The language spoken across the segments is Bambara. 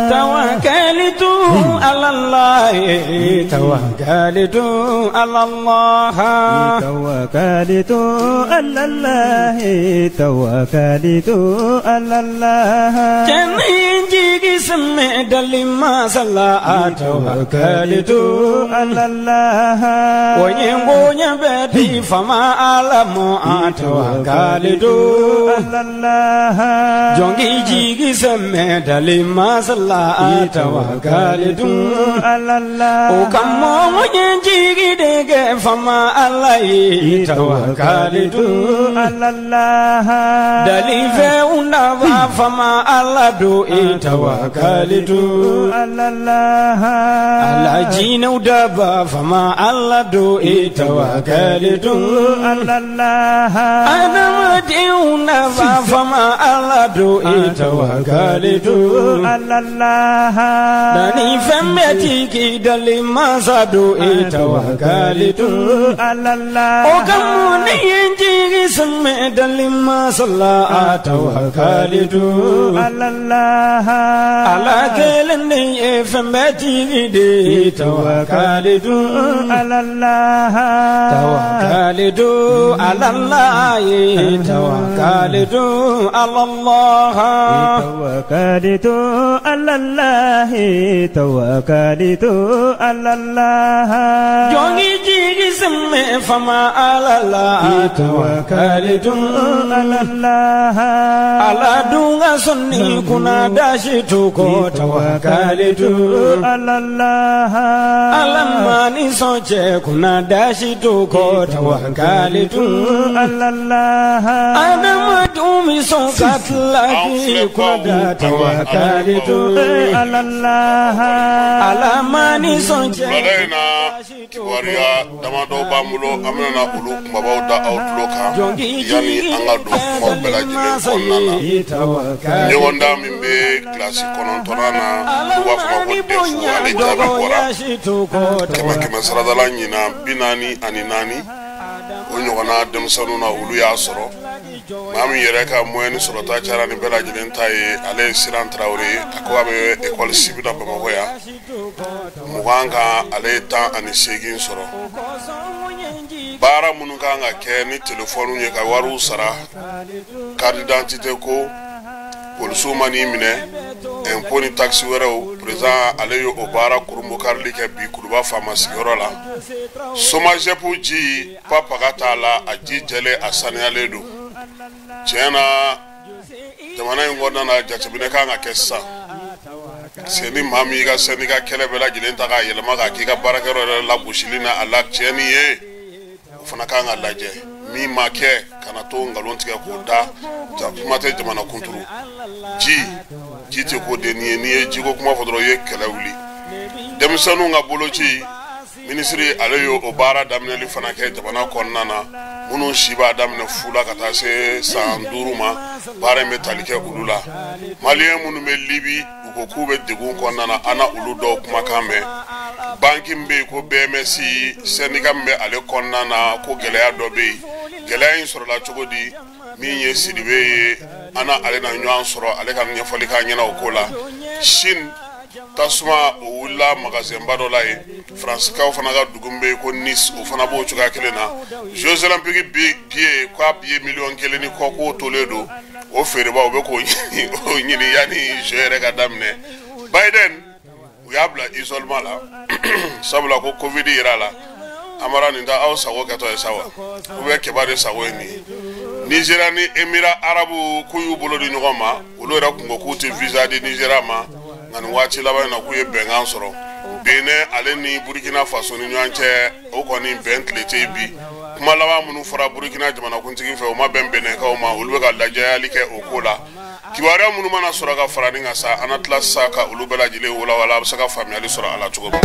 Tawakalitu ala Allah, tawakalitu ala Allah, tawakalitu ala Allah, tawakalitu ala Allah. Jigi semme dalima sala tawakalitu ala Allah. Wonyengo bedi fama alamu tawakalitu ala Allah. Jongi jigi semme dalima sala tawakalitu ala Allah. O kamo jigi dege fama Allah tawakalitu ala Allah. Dalife undava fama Allah do tawakalitu ala Allah. Ala jina udaba fama Allah do tawakalitu ala Allah. Adamadi undava fama Allah do tawakalitu ala Allah. Dani fembeti ki dali masa do tawakalitu ala Allah. O kamuni jigi samme dali masa la tawakalitu ala Allah. Ala kelende fembeti de tawakalitu ala Allah. Tawakalitu ala Allah, tawakalitu ala Allah, tawakalitu ala Allah, tawakalitu ala Allah. Jongi jigi semme fama ala Allah, tawakalitu ala Allah. Ala dunga sunni kuna dashi tuko tawakalitu ala Allah. Ala mani soche kuna dashi tuko tawakalitu ala Allah. Adama dumi sokatlaki kuna tawakalitu ala Allah. Ala mani soche wulada kibaruya damadɔ b'an bolo, an bɛna na olu kumabaw da aw tulo kan yanni an ka don kumaw bɛɛ lajɛlen kɔnɔna na. Ɲɔgɔndan min bɛ kilasi 9nan na, n'u b'a fɔ ma ko DEF, ale jaabi bɔra 100 saradala ɲinan 44, o ɲɔgɔnna denmisɛnninw na olu y'a sɔrɔ. Maa min yɛrɛ ka moyenne sɔrɔta cayara ni bɛɛ lajɛlen ta ye, ale ye Siran Tarawele ye. A ko a bɛ ekɔli Sibida Bamakɔ yan, 20 kan ale ye 18 sɔrɔ. Baara minnu kan ka kɛ ni telefɔniw ye ka wariw sara, carte d'identité ko, polisiw ma n'i minɛ, impôt ni taxe wɛrɛw, président ale ye o baara kurunbokarili kɛ bi Kuluba faama sigiyɔrɔ la. SOMAGEP ji papaga t'a la, a ji jɛlen a saniyalen don. Tiɲɛ na jamana in kɔnɔna na jateminɛ kan ka kɛ sisan, parce que ni maa min y'i ka syndicat kɛlɛ bɛɛ lajɛlen ta k'a yɛlɛma k'a k'i ka baarakɛyɔrɔ yɛrɛ lagosili na a la tiɲɛni ye, o fana kan ka lajɛ. Min ma kɛ kana to nkalon tigɛ k'o da, kuma tɛ jamana kunturu. Ji tɛ ko den ye, n'i ye jiko kuma fɔ dɔrɔn i ye kɛlɛ wuli. Denmisɛnninw ka boloci, minisiri ale y'o o baara daminɛli fana kɛ jamana kɔnɔna na, minnu si b'a daminɛ fu la ka taa se san 5 ma, baara in bɛ tali kɛ olu la. Maliyɛn minnu bɛ Libi, u ko k'u bɛ degun kɔnɔna na, an na olu dɔw kumakan mɛn. Banki min bɛ yen ko BMS, syndicat min bɛ ale kɔnɔna na ko gɛlɛya dɔ bɛ yen. Gɛlɛya in sɔrɔla cogo di? Min ye Sidibe ye, an na ale na ɲɔgɔn sɔrɔ, ale ka ɲɛfɔli k'an ɲɛna o ko la. Chine tasuma o wulila magasinba dɔ la yen. Faransikaw fana ka dugu min bɛ yen ko Nice, o fana b'o cogoya kelen na. Jeux olympiques billet k'a billet 1,1 million ni kɔ k'o tolen don, o feerebaw bɛ k'o ɲini yanni jeu yɛrɛ ka daminɛ. Biden u y'a bila isolement la sabula ko Covid yera a la. Amara nin tɛ aw sago kɛtɔ ye sa wa, ou bien Kɛba de sago ye nin ye. Nigéria ni Émirats arabes k'u y'u bolo di ɲɔgɔn ma, olu yɛrɛ kun ko k'u tɛ visa di Nigéria ma, nka nin waati laban in na k'u ye bɛnkan sɔrɔ. Benin ale ni Burkina Faso ni ɲɔgɔn cɛ, o kɔni bɛn tile tɛ yen bi. Kuma laban minnu fɔra Burkina jamanakuntigi fɛ, o ma bɛn Beninkaw ma, olu bɛ ka lajɛyali kɛ o ko la. Kibaruya minnu mana sɔrɔ ka fara nin kan sa, an na tila sisan ka olu bɛɛ lajɛlen walawala, a bɛ se ka faamuyali sɔrɔ a la cogo min.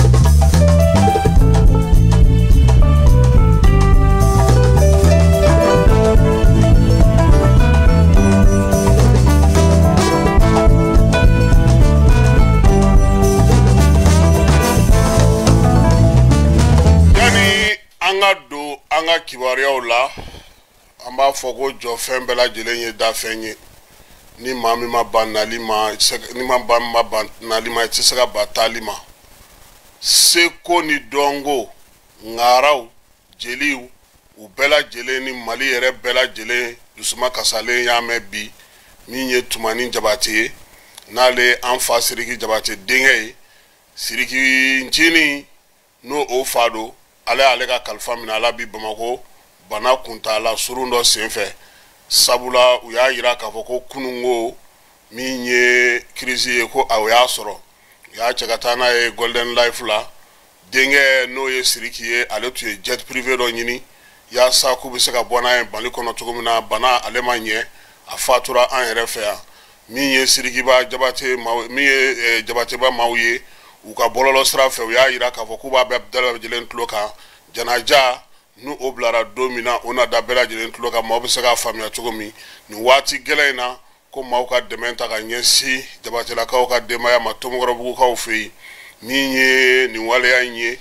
An ka don an ka kibaruyaw la, an b'a fɔ ko jɔfɛn bɛɛ lajɛlen ye dafɛn ye. Ni maa min ma ban nali ma, ni ma ban ma ban nali ma, i tɛ se ka ban taali ma. Seko ni dɔnko, ŋaraw, jeliw, u bɛɛ lajɛlen ni Mali yɛrɛ bɛɛ lajɛlen dusuma kasalen y'a mɛn bi, min ye Tumani Jabate ye, n'ale an fa Siriki Jabate denkɛ ye, Siriki Ncinin n'o o fa don, ala y'ale ka kalifa minɛ ala bi Bamakɔ bana kuntaala surun dɔ senfɛ. Sabula u y'a yira k'a fɔ ko kununko min ye crise ye, ko o y'a sɔrɔ, u y'a cɛ ka taa n'a ye Golden Life la. Denkɛ n'o ye Siriki ye, ale tun ye jet privé dɔ ɲini yaasa k'u bɛ se ka bɔ n'a ye Mali kɔnɔ cogo min na. Bana ale ma ɲɛ, a fatura an yɛrɛ fɛ yan. Min ye Sirikiba Jabate maaw, min ye Jabateba maaw ye, u ka bɔlɔlɔ sira fɛ, u y'a yira k'a fɔ k'u b'a bɛɛ lajɛlen tulo kan. Janaja n'u o bilara don min na, o na da bɛɛ lajɛlen tulo kan, maaw bɛ se k'a faamuya cogo min nin waati gɛlɛn in na, ko maaw ka dɛmɛ ta ka ɲɛsin Jabatelakaw ka denbaya ma Tomikɔrɔbugukaw fɛ yen. Min ye nin waleya in ye,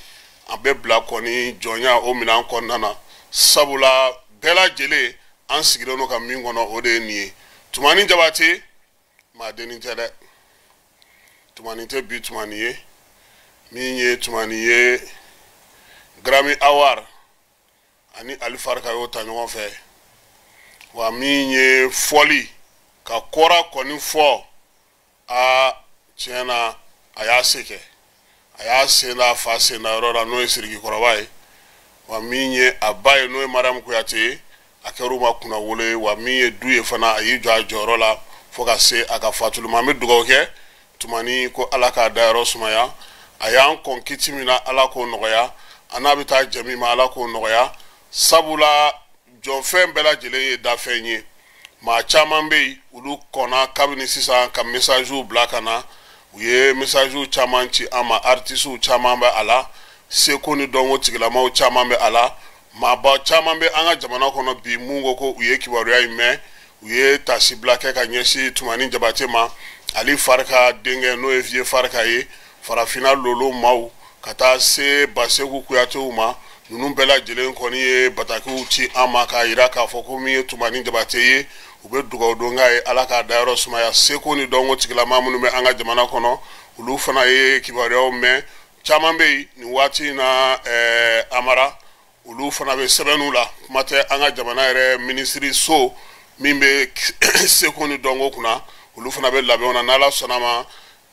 a bɛ bila kɔni jɔnya o minɛn kɔnɔna na, sabula bɛɛ lajɛlen an sigilen don ka min kɔnɔ, o de ye nin ye. Tumani Jabate maa dennin tɛ dɛ, Tumani tɛ bi Tumani ye. Min ye Tumani ye, Grammy Award ani Ali Farika y'o ta ɲɔgɔn fɛ. Wa min ye fɔli ka kɔra kɔni fɔ, a tiɲɛ na a y'a se kɛ, a y'a sen da a fa sen da yɔrɔ la, n'o ye Siriki kɔrɔba ye. Wa min ye a ba ye, n'o ye Mariam Kuyate ye, a kɛra u ma kunnawolo ye. Wa min ye du ye fana, a y'i jɔ a jɔyɔrɔ la fo ka se a ka fatuli ma. An bɛ dugawu kɛ Tumani ko Ala k'a dayɔrɔ sumaya. A y'an kɔn kiti min na, Ala k'o nɔgɔya. A n'a bɛ taa jɛ min ma, Ala k'o nɔgɔya. Sabula jɔnfɛn bɛɛ lajɛlen ye dafɛn ye. Maa caman bɛ yen, olu kɔnna kabini sisan ka messagew bila ka na. U ye messagew caman ci an ma, artistes caman bɛ a la, seko ni dɔnko tigilamaw caman bɛ a la, maaba caman bɛ an ka jamana kɔnɔ bi mun ko ko u ye kibaruya in mɛn, u ye tasibila kɛ ka ɲɛsin Tumani Jabate ma, Ali Farika denkɛ n'o ye Vieux Farika ye, farafinna lolo maaw ka taa se Baseku Kuyatew ma. Ninnu bɛɛ lajɛlen kɔni ye batakiw ci an ma k'a yira k'a fɔ ko min ye Tumani Jabate ye, u bɛ dugawu don k'a ye, Ala k'a dayɔrɔ sumaya. Seko ni dɔnko tigilama minnu bɛ an ka jamana kɔnɔ, olu fana ye kibaruyaw mɛn. Caman bɛ yen nin waati in na, Amara, olu fana bɛ sɛbɛnniw la. Kuma tɛ an ka jamana yɛrɛ minisiri so min bɛ seko ni dɔnko kunna, olu fana bɛ labɛnw na. N'Ala sɔnna ma,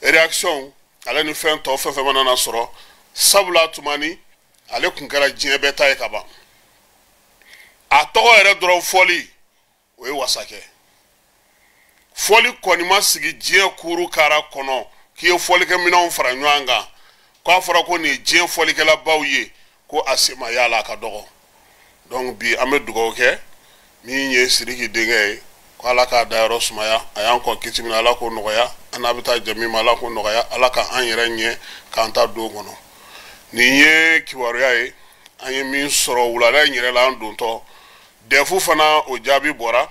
réaction ale ni fɛn tɔ fɛn fɛn mana na sɔrɔ, sabula Tumani ale kun kɛra diɲɛ bɛɛ ta ye ka ban. A tɔgɔ yɛrɛ dɔrɔn fɔli, o ye wasa kɛ. Fɔli kɔni ma sigi diɲɛ kuru kara kɔnɔ k'i ye fɔlikɛminɛnw fara ɲɔgɔn kan, k'a fɔra ko nin ye diɲɛ fɔlikɛlabaw ye, ko a sen ma y'a la, a ka dɔgɔ. Donc bi an bɛ dugawu kɛ min ye Siriki denkɛ ye, ko Ala k'a dayɔrɔ sumaya. A y'an kɔn kiti min na, Ala k'o nɔgɔya. An n'a bɛ taa jɛ min ma, Ala k'o nɔgɔya. Ala ka an yɛrɛ ɲɛ k'an ta don kɔnɔ. Nin ye kibaruya ye an ye min sɔrɔ wulada in yɛrɛ la an dontɔ. Dɛfu fana o jaabi bɔra,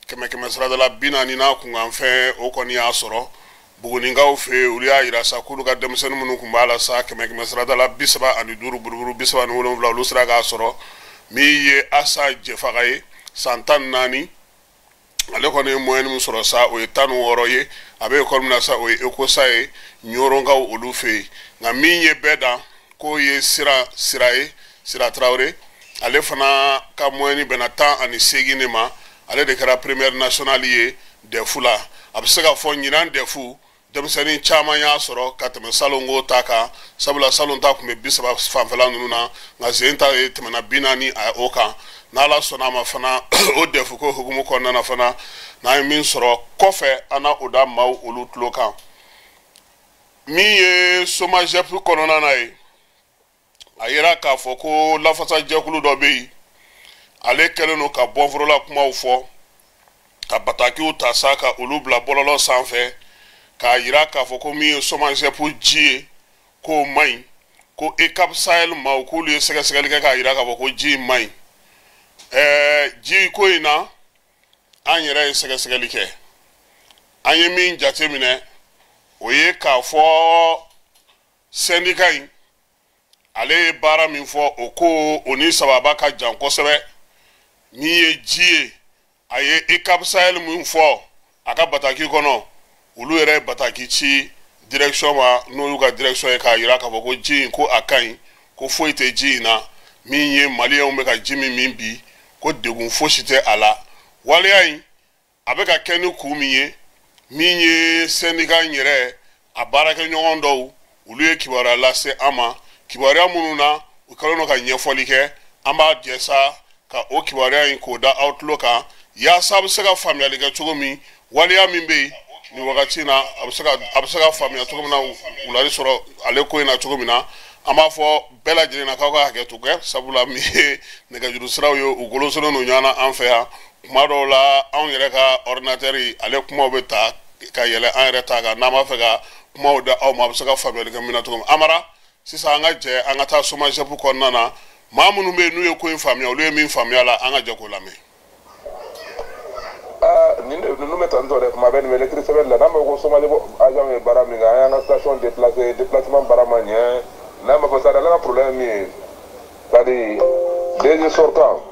kɛmɛ kɛmɛ saradala 40 n'a kunkanfɛn, o kɔni y'a sɔrɔ Buguninkaw fɛ yen. Olu y'a yira sa k'olu ka denmisɛnnin minnu tun b'a la sa, kɛmɛ kɛmɛ saradala 35 buruburu 37, olu sera k'a sɔrɔ. Min ye Asa Jɛfaga ye, san 14, ale kɔni ye moyenne min sɔrɔ sa, o ye 16 ye. A bɛ ekɔli min na sa, o ye Ekosa ye, Ɲɔrɔnkaw olu fɛ yen. Nka min ye bɛɛ dan k'o ye Sira Sira ye, Sira Tarawele, ale fana ka moyenne bɛnna 18 de ma. Ale de kɛra première nationale ye dɛfu la. A bɛ se k'a fɔ ɲinan dɛfu denmisɛnnin caman y'a sɔrɔ ka tɛmɛ salongo ta kan, sabula salon ta tun bɛ 30 fanfɛla ninnu na, nka zen ta ye tɛmɛna 40 o kan. N'Ala sɔnna a ma fana, o dɛfu ko hukumu kɔnɔna na fana, n'an ye min sɔrɔ kɔfɛ, an na o da maaw olu tulo kan. Min ye SOMAGEP kɔnɔna na ye, a yira k'a fɔ ko lafasajɛkulu dɔ bɛ yen, ale kɛlen don ka bɔnforola kumaw fɔ, ka batakiw ta sa ka olu bila bɔlɔlɔ sanfɛ, k'a yira k'a fɔ ko min ye SOMAGEP ji ye, k'o man ɲi, ko EUCAP Sahel maaw k'olu ye sɛgɛsɛgɛli kɛ k'a yira k'a fɔ ko ji in man ɲi. Ji ko in na, an yɛrɛ ye sɛgɛsɛgɛli kɛ. An ye min jateminɛ, o ye k'a fɔ syndicat in ale ye baara min fɔ, o ko o ni sababa ka jan kosɛbɛ. Min ye ji ye, a ye EUCAP Sahel min fɔ, A ka bataki kɔnɔ, olu yɛrɛ ye bataki ci direction ma, n'o y'u ka direction ye, k'a yira k'a fɔ ko ji in, ko a ka ɲi, ko foyi tɛ ji in na. Min ye maliyɛnw bɛ ka ji min min bi, ko degun fosi tɛ a la. Waleya in a bɛ ka kɛ ni kun min ye, min ye syndicat in yɛrɛ a baarakɛɲɔgɔn dɔw, olu ye kibaruya lase an ma, kibaruya minnu na u kɛlen don ka ɲɛfɔli kɛ. An b'a jɛ sa ka o kibaruya in k'o da aw tulo kan, yaasa a bɛ se ka faamuyali kɛ cogo min, waleya min bɛ yen nin wagati in na, a bɛ se ka faamuya cogo min na, wulali sɔrɔ ale ko in na cogo min na. An b'a fɔ bɛɛ lajɛlen na k'aw ka hakɛ to kɛ, sabula min ye nɛgɛjuru siraw ye, u golosolen don ɲɔgɔn na an fɛ yan. Kuma dɔw la, anw yɛrɛ ka ordinateur, ale kumaw bɛ ta ka yɛlɛ an yɛrɛ ta kan. N'an b'a fɛ ka kumaw da aw ma, a bɛ se ka faamuyali kɛ min na cogo min. Amara, sisan an ka jɛ an ka taa SOMAGEP kɔnɔna na. Maa minnu bɛ yen n'u ye ko in faamuya, olu ye min faamuya la, an ka jɛ k'o lamɛn. Nin ninnu bɛ tan tɔ dɛ. Kuma bɛɛ nin bɛ lettre sɛbɛn la n'a ma ko SOMAGEP agent ye baara min kɛ, an y'an ka station déplacé, déplacement baara ma ɲɛ. N'a ma fɔ c'est à dire ale ka problème min ye, c'est à dire DG sortant,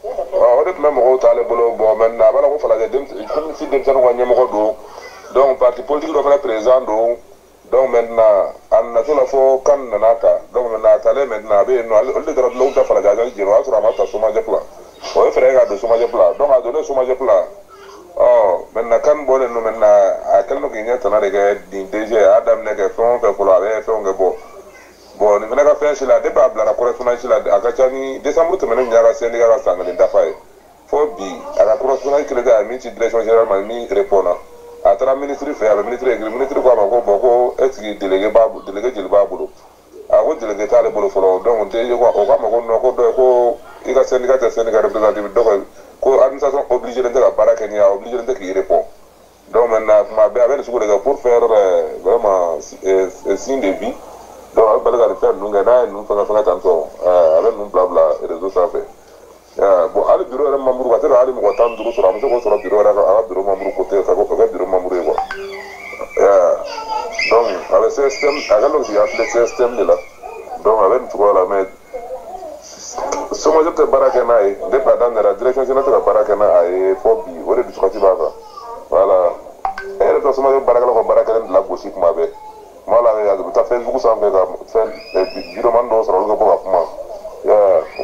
o de tun bɛ mɔgɔw t'ale bolo. Bon, maintenant a b'a la ko Falajɛ comme si denmisɛnninw ka ɲɛmɔgɔ don, donc parti politique dɔ fana président don. Donc maintenant a nana to la fo kan nana ta. Donc maintenant a talen, maintenant a bɛ yen nɔ, olu de taara dulon ta Falajɛ agence jeni. O y'a sɔrɔ a ma ta SOMAGEP la, o ye fɛɛrɛ kɛ ka don SOMAGEP la. Donc a donnen SOMAGEP la, ɔ maintenant kan bɔlen don. Maintenant a kɛlen don k'i ɲɛ tana de kɛ nin DG. A y'a daminɛ kɛ fɛn o fɛn fɔlɔ, a bɛ fɛnw kɛ. Bon, nin fana ka fɛn si la, depuis a bilara correspondance la, a ka ca ni décembre tɛmɛnen y'a ka syndicat ka san kelen dafa ye. Fo bi, a ka correspondance kelen tɛ a ye min ci direction générale ma min répond na. A taara ministre fɛ, a bɛ ministre écrit, ministre ko a ma ko bon, ko est ce que délégué b'a, délégué joli b'a bolo? A ko délégué t'ale bolo fɔlɔ. Donc DG ko, o k'a ma ko non, ko dɔ ko i ka syndicat tɛ syndicat représentatif dɔ, ko administration obligé tɛ ka baara kɛ ni a obligé tɛ k'i répond. Donc maintenant kuma bɛɛ a bɛ nin sugu de kɛ pour faire vraiment signe de vie. Donc a bɛ bali ka nin fɛn ninnu kɛ. N'a ye ninnu fɛngɛ fɛngɛ tantɔ, a bɛ ninnu bila bila réseau sanfɛ. Bon, hali bureau yɛrɛ membre ka tɛ hali mɔgɔ 15 sɔrɔ, a bɛ se k'o sɔrɔ bureau yɛrɛ, a ka bureau membre côté ka kɛ bureau membre ye quoi. Donc a bɛ système, a ka lɔn k'i appeler système de la. Donc a bɛ nin cogoya la, mais SOMAGEP tɛ baara kɛ n'a ye depuis a daminɛra, direction générale tɛ ka baara kɛ n'a ye fo bi. O de dusukasi b'a kan. Voilà, e yɛrɛ bɛ SOMAGEP baarakɛlaw ka baara kɛlen de lagosi kuma bɛɛ. Kuma la, a bɛ taa Facebook sanfɛ ka fɛn videoman dɔw sɔrɔ, olu ka bɔ ka kuma. U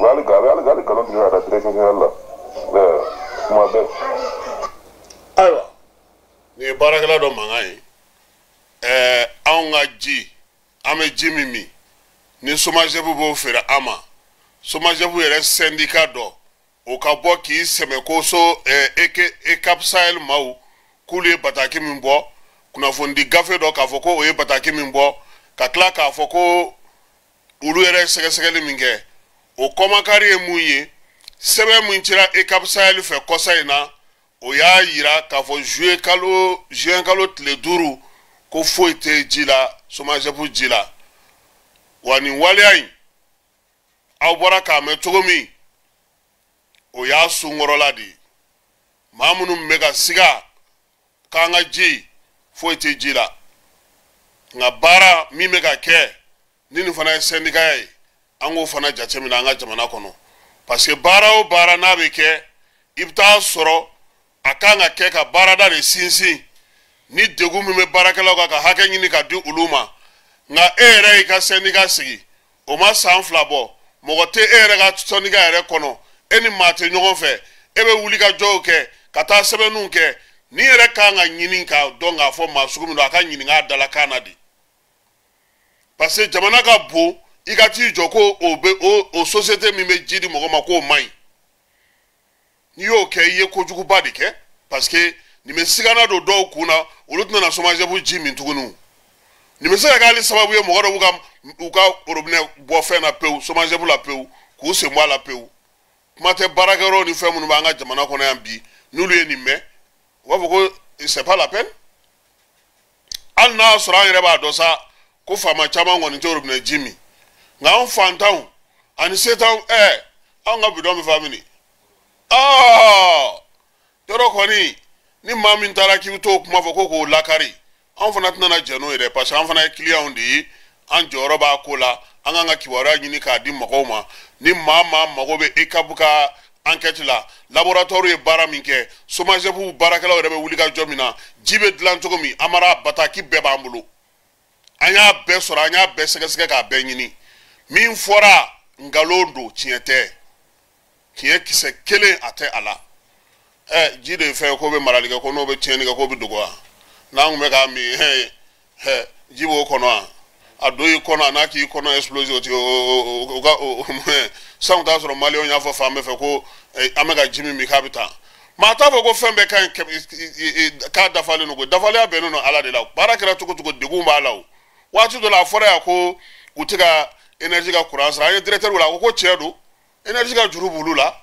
bɛ hali a bɛ hali nkalon tigɛ ka da direction générale la kuma bɛɛ. Ayiwa, nin ye baarakɛla dɔ mankan ye. Anw ka ji, an bɛ ji min min ni SOMAGEP b'o feere an ma, SOMAGEP yɛrɛ syndicat dɔ, o ka bɔ k'i sɛmɛ ko so EUCAP Sahel maaw k'olu ye bataki min bɔ, kunnafonidi gafe dɔ, k'a fɔ ko o ye bataki min bɔ, ka tila k'a fɔ ko olu yɛrɛ ye sɛgɛsɛgɛli min kɛ, o kɔmakari ye mun ye? Sɛbɛn min cira EUCAP Sahel fɛ kɔsa in na, o y'a yira k'a fɔ juillet kalo, juin kalo tile 5, ko foyi tɛ ji la, SOMAGEP ji la. Wa nin waleya in, aw bɔra k'a mɛn cogo min, o y'a sunkɔrɔla de ye. Maa minnu bɛ ka siga k'an ka ji, foyi tɛ ji la, nka baara min bɛ ka kɛ ni nin fana ye syndicat ye, an k'o fana jateminɛ an ka jamana kɔnɔ, parce que baara o baara n'a bɛ kɛ, i bɛ taa sɔrɔ a kan ka kɛ ka baarada de sinsin ni degun min bɛ baarakɛlaw kan, ka hakɛ ɲini ka di olu ma. Nka e yɛrɛ y'i ka syndicat sigi, o ma san 2 bɔ, mɔgɔ tɛ e yɛrɛ ka syndicat yɛrɛ kɔnɔ, e ni maa tɛ ɲɔgɔn fɛ, e bɛ wuli ka jɔw kɛ ka taa sɛbɛnniw kɛ. Ni yɛrɛ kan ka ɲini k'a dɔn k'a fɔ maa sugu min don, a ka ɲininka a dalakan na de, parce que jamana ka bon. I ka t'i jɔ ko o bɛ o société min bɛ ji di mɔgɔ ma, k'o man ɲi, n'i y'o kɛ, i ye kojuguba de kɛ, parce que nin bɛ sigana don dɔw kun na, olu tɛna na SOMAGEP ji min tuguni. Nin bɛ se ka kɛ hali sababu ye, mɔgɔ dɔw b'u ka u ka robinet bɔ fɛn na pewu, SOMAGEP la pewu, k'u sen bɔ a la pewu. Kuma tɛ baarakɛyɔrɔ ni fɛn minnu b'an ka jamana kɔnɔ yan bi, n'olu ye nin mɛn, u b'a fɔ ko c'est pas la peine. Hali n'a y'a sɔrɔ an yɛrɛ b'a dɔn sa ko faama caman kɔni tɛ robinet ji min, nka anw fantanw ani setanw, anw ka bidɔn bɛ fa mini. Aa, yɔrɔ kɔni, ni maa min taara k'i bɛ t'o kuma fɔ ko k'o lakari, anw fana tɛna na jɛn n'o ye dɛ, parce que an fana ye client de ye, an jɔyɔrɔ b'a ko la. An kan ka kibaruya ɲini k'a di mɔgɔw ma. Ni maa maa mago bɛ EUCAP ka Enquête la, laboratoire ye baara min kɛ, SOMAGEP baarakɛlaw yɛrɛ bɛ wuli ka jɔ min na, ji bɛ dilan cogo min, Amara bataki bɛɛ b'an bolo. An y'a bɛɛ sɔrɔ, an y'a bɛɛ sɛgɛsɛgɛ k'a bɛɛ ɲini. Min fɔra nkalon don, tiɲɛ tɛ. Tiɲɛ kisɛ kelen a tɛ a la. Ji de ye fɛn ye ko bɛ marali kɛ, ko n'o bɛ tiɲɛni kɛ, k'o bɛ dogo wa? N'an tun bɛ k'a min, ji b'o kɔnɔ wa? A don i kɔnɔ, a n'a k'i kɔnɔ explosé, o ti o ka o san t'a sɔrɔ. Maliyɛnw y'a fɔ fan bɛɛ fɛ ko an bɛ ka ji min min k'a bɛ taa. Maa t'a fɔ ko fɛn bɛɛ ka ɲi, k'a dafalen don, ko dafalenya bɛnnen don Ala de la. Baara kɛra cogo cogo, degun b'a la o. Waati dɔ la, a fɔra yan ko u tɛ ka énergie ka courant sara. An ye directeur wele, a ko ko tiɲɛ don, énergie ka juru b'olu la.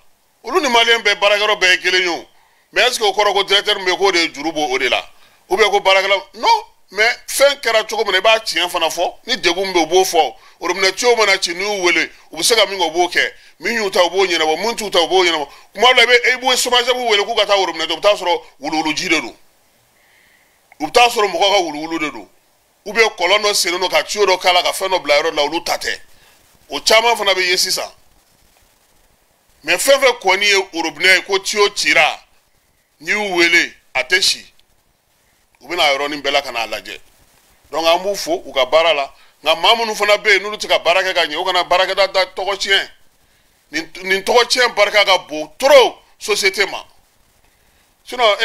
Olu ni maliyɛn bɛɛ baarakɛyɔrɔ bɛɛ ye kelen ye o. Mais est ce que o kɔrɔ ko directeur min bɛ yen k'o de ye juru b'o o de la, ou bien ko baarakɛla? Non, mais fɛn kɛra cogo min na, i b'a tiɲɛ fana fɔ. Ni degun bɛ yen, u b'o fɔ. Robinet tuyau mana ci, n'u y'u wele, u bɛ se ka min kɛ, u b'o kɛ. Min y'u ta, u b'o ɲɛnabɔ. Min t'u ta, u b'o ɲɛnabɔ. Kuma dɔ la, i b'o SOMAGEP wele k'u ka taa robinet, u bɛ taa sɔrɔ wuluwuluji de don, u bɛ taa sɔrɔ mɔgɔw ka wuluwulu de don, ou bien kɔlɔn dɔ sennen don ka tuyau dɔ k'a la ka fɛn dɔ bila yɔrɔ dɔ la, olu ta tɛ. O caman fana bɛ ye sisan. Mais fɛn fɛn kɔni ye robinet ye ko tuyau cira, n'i y'u wele, a tɛ si, u bɛna a yɔrɔnin bɛɛ la ka n'a lajɛ. Donc an b'u fo u ka baara la. Nka maa minnu fana bɛ yen n'olu tɛ ka baara kɛ ka ɲɛ, o kana baarakɛda da tɔgɔ tiɲɛ. Nin tɔgɔ tiɲɛ barika ka bon trop société ma. Sinon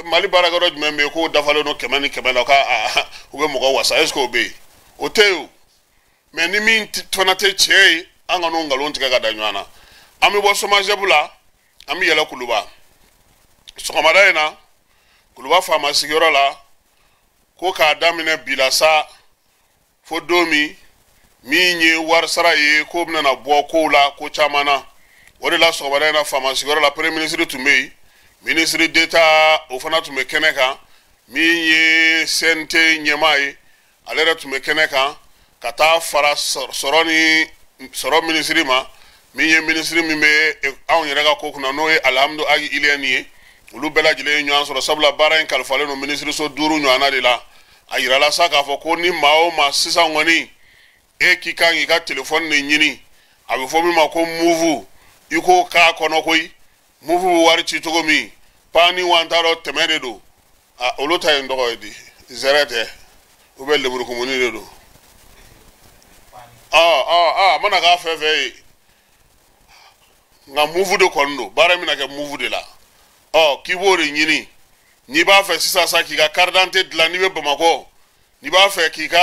Mali baarakɛyɔrɔ jumɛn bɛ yen k'o dafalen don 100 ni 100 la, k'a u bɛ mɔgɔ wasa? Est ce que o bɛ yen? O tɛ yen o. Mais ni min fana tɛ tiɲɛ ye, an ka n'o nkalon tigɛ ka da ɲɔgɔn na. An bɛ bɔ SOMAGEP la, an bɛ yɛlɛ Kuluba. Sɔgɔmada in na, Kuluba faama sigiyɔrɔ la, ko k'a daminɛ bi la sa fo don min, min ye wari sara ye, k'o bɛna bɔ kow la, ko caman na. O de la, sɔgɔmada in na, faama sigiyɔrɔ la, premier ministre tun bɛ yen, ministre d'État o fana tun bɛ kɛnɛ kan, min ye CNT ɲɛmaa ye, ale yɛrɛ tun bɛ kɛnɛ kan, ka taa fara sɔrɔ ni sɔrɔ minisiri ma, min ye minisiri min bɛ anw yɛrɛ ka ko kunna, n'o ye Alihamudu Agi Iliyɛni ye. Olu bɛɛ lajɛlen ye ɲɔgɔn sɔrɔ, sabula baara in kalifalen don minisiriso 5 ɲɔgɔnna de la. A yirala sa k'a fɔ ko ni maa o maa sisan kɔni e k'i kan k'i ka telefɔni de ɲini, a bɛ fɔ min ma ko Moov, i k'o k'a kɔnɔ koyi. Moov bɛ wari ci cogo min, pan ni wan t'a dɔn tɛmɛ de don. A olu ta ye tɔgɔ ye di, zɛrɛ tɛ ou bien lemurukumuni de don. Ɔ ɔ a mana k'a fɛn fɛn ye, nka Moov de kɔni don. Baara bɛna kɛ Moov de la. Ɔ k'i b'o de ɲini. N'i b'a fɛ sisan sa k'i ka carte d'identité dilan, n'i bɛ Bamakɔ, n'i b'a fɛ k'i ka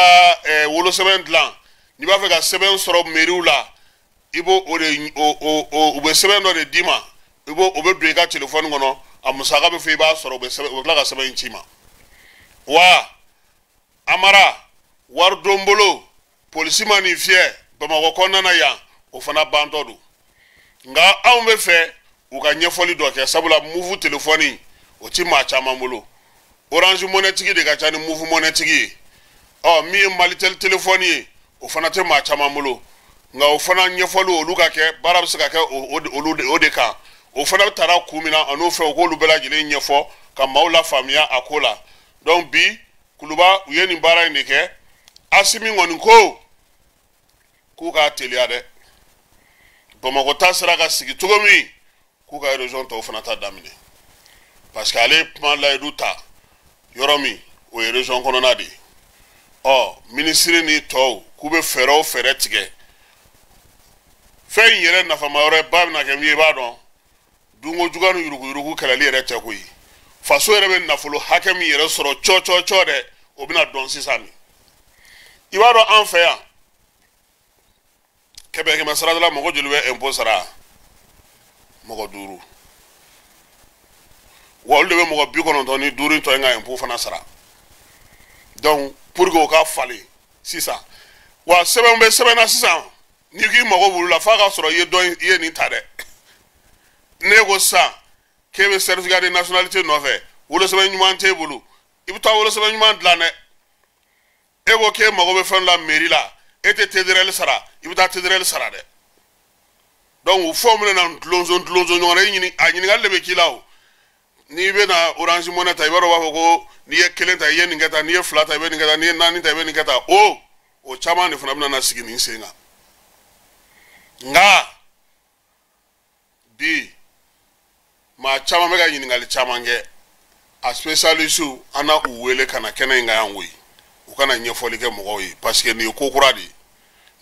wolosɛbɛn dilan, n'i b'a fɛ ka sɛbɛn sɔrɔ mairie la, i b'o o de o o o u bɛ sɛbɛn dɔ de d'i ma, i b'o o bɛ don i ka telefɔni kɔnɔ, a musaka bɛ fɔ, i b'a sɔrɔ, u bɛ sɛbɛn, u bɛ tila ka sɛbɛn in ci ma. Wa Amara wari don bolo, polisi ma nin fiyɛ Bamakɔ kɔnɔna na yan, o fana bantɔ don. Nka anw bɛ fɛ u ka ɲɛfɔli dɔ kɛ, sabula Moov telefɔni o ti maa caman bolo. Orange Money tigi de ka ca ni Moov Money tigi ye. Ɔ min ye Malitel telefɔni ye, o fana tɛ maa caman bolo. Nka o fana ɲɛfɔli olu ka kɛ, baara bɛ se ka kɛ olu de o de kan. O fana taara kun min na, a n'o fɛ, u k'olu bɛɛ lajɛlen ɲɛfɔ ka maaw lafaamuya a ko la. Donc bi Kuluba, u ye nin baara in de kɛ. Asimi kɔni ko k'u k'a teliya dɛ, Bamakɔ ta sera ka sigi cogo min, k'u ka région tɔw fana ta daminɛ, parce que ale ye kuma layidu ta yɔrɔ min, o ye région kɔnɔna de ye. Ɔ minisiri ni tɔw k'u bɛ fɛɛrɛ o fɛɛrɛ tigɛ. Fɛn in yɛrɛ nafama yɔrɔ ba bɛna kɛ min ye, i b'a dɔn, dunko juguya ni yuruguyurugu kɛlɛli yɛrɛ tɛ koyi. Faso yɛrɛ bɛ nafolo hakɛ min yɛrɛ sɔrɔ cɔ cɔ cɔ dɛ, o bɛna dɔn sisan nin. I b'a dɔn, an fɛ yan, 100 100 sarada la, mɔgɔ joli bɛ impôt sara? Mɔgɔ 5. Wa olu de bɛ mɔgɔ 95 tɔ in ka impôt fana sara. Donc pour que o ka falen sisan, wa sɛbɛn bɛ sɛbɛn na sisan, n'i k'i mago b'olu la, f'a ka sɔrɔ i ye dɔ i ye nin ta dɛ. Ne ko sisan k'e bɛ certificat de nationalité nɔfɛ, wolosɛbɛn ɲuman t'e bolo, i bɛ taa wolosɛbɛn ɲuman dilan dɛ. E ko k'e mago bɛ fɛn dɔ la mairie la, e tɛ TDRL sara, i bɛ taa TDRL sara dɛ. Donc o fɛnw bɛna na dulonso dulonso ɲɔgɔn na. I ɲini a ɲininkali de bɛ k'i la o. N'i bɛna Orange Money ta, i b'a dɔn, u b'a fɔ ko n'i ye 1 ta, i ye nin kɛ tan, n'i ye 2 ta, i bɛ nin kɛ tan, n'i ye 4 ta, i bɛ nin kɛ tan. O caman de fana bɛna na sigi nin sen kan. Nka Bi maa caman bɛ ka ɲininkali caman kɛ, a spécialiste an na u wele ka na kɛnɛ in kan yan koyi, u kana ɲɛfɔli kɛ mɔgɔw ye, parce que nin ye ko kura de ye.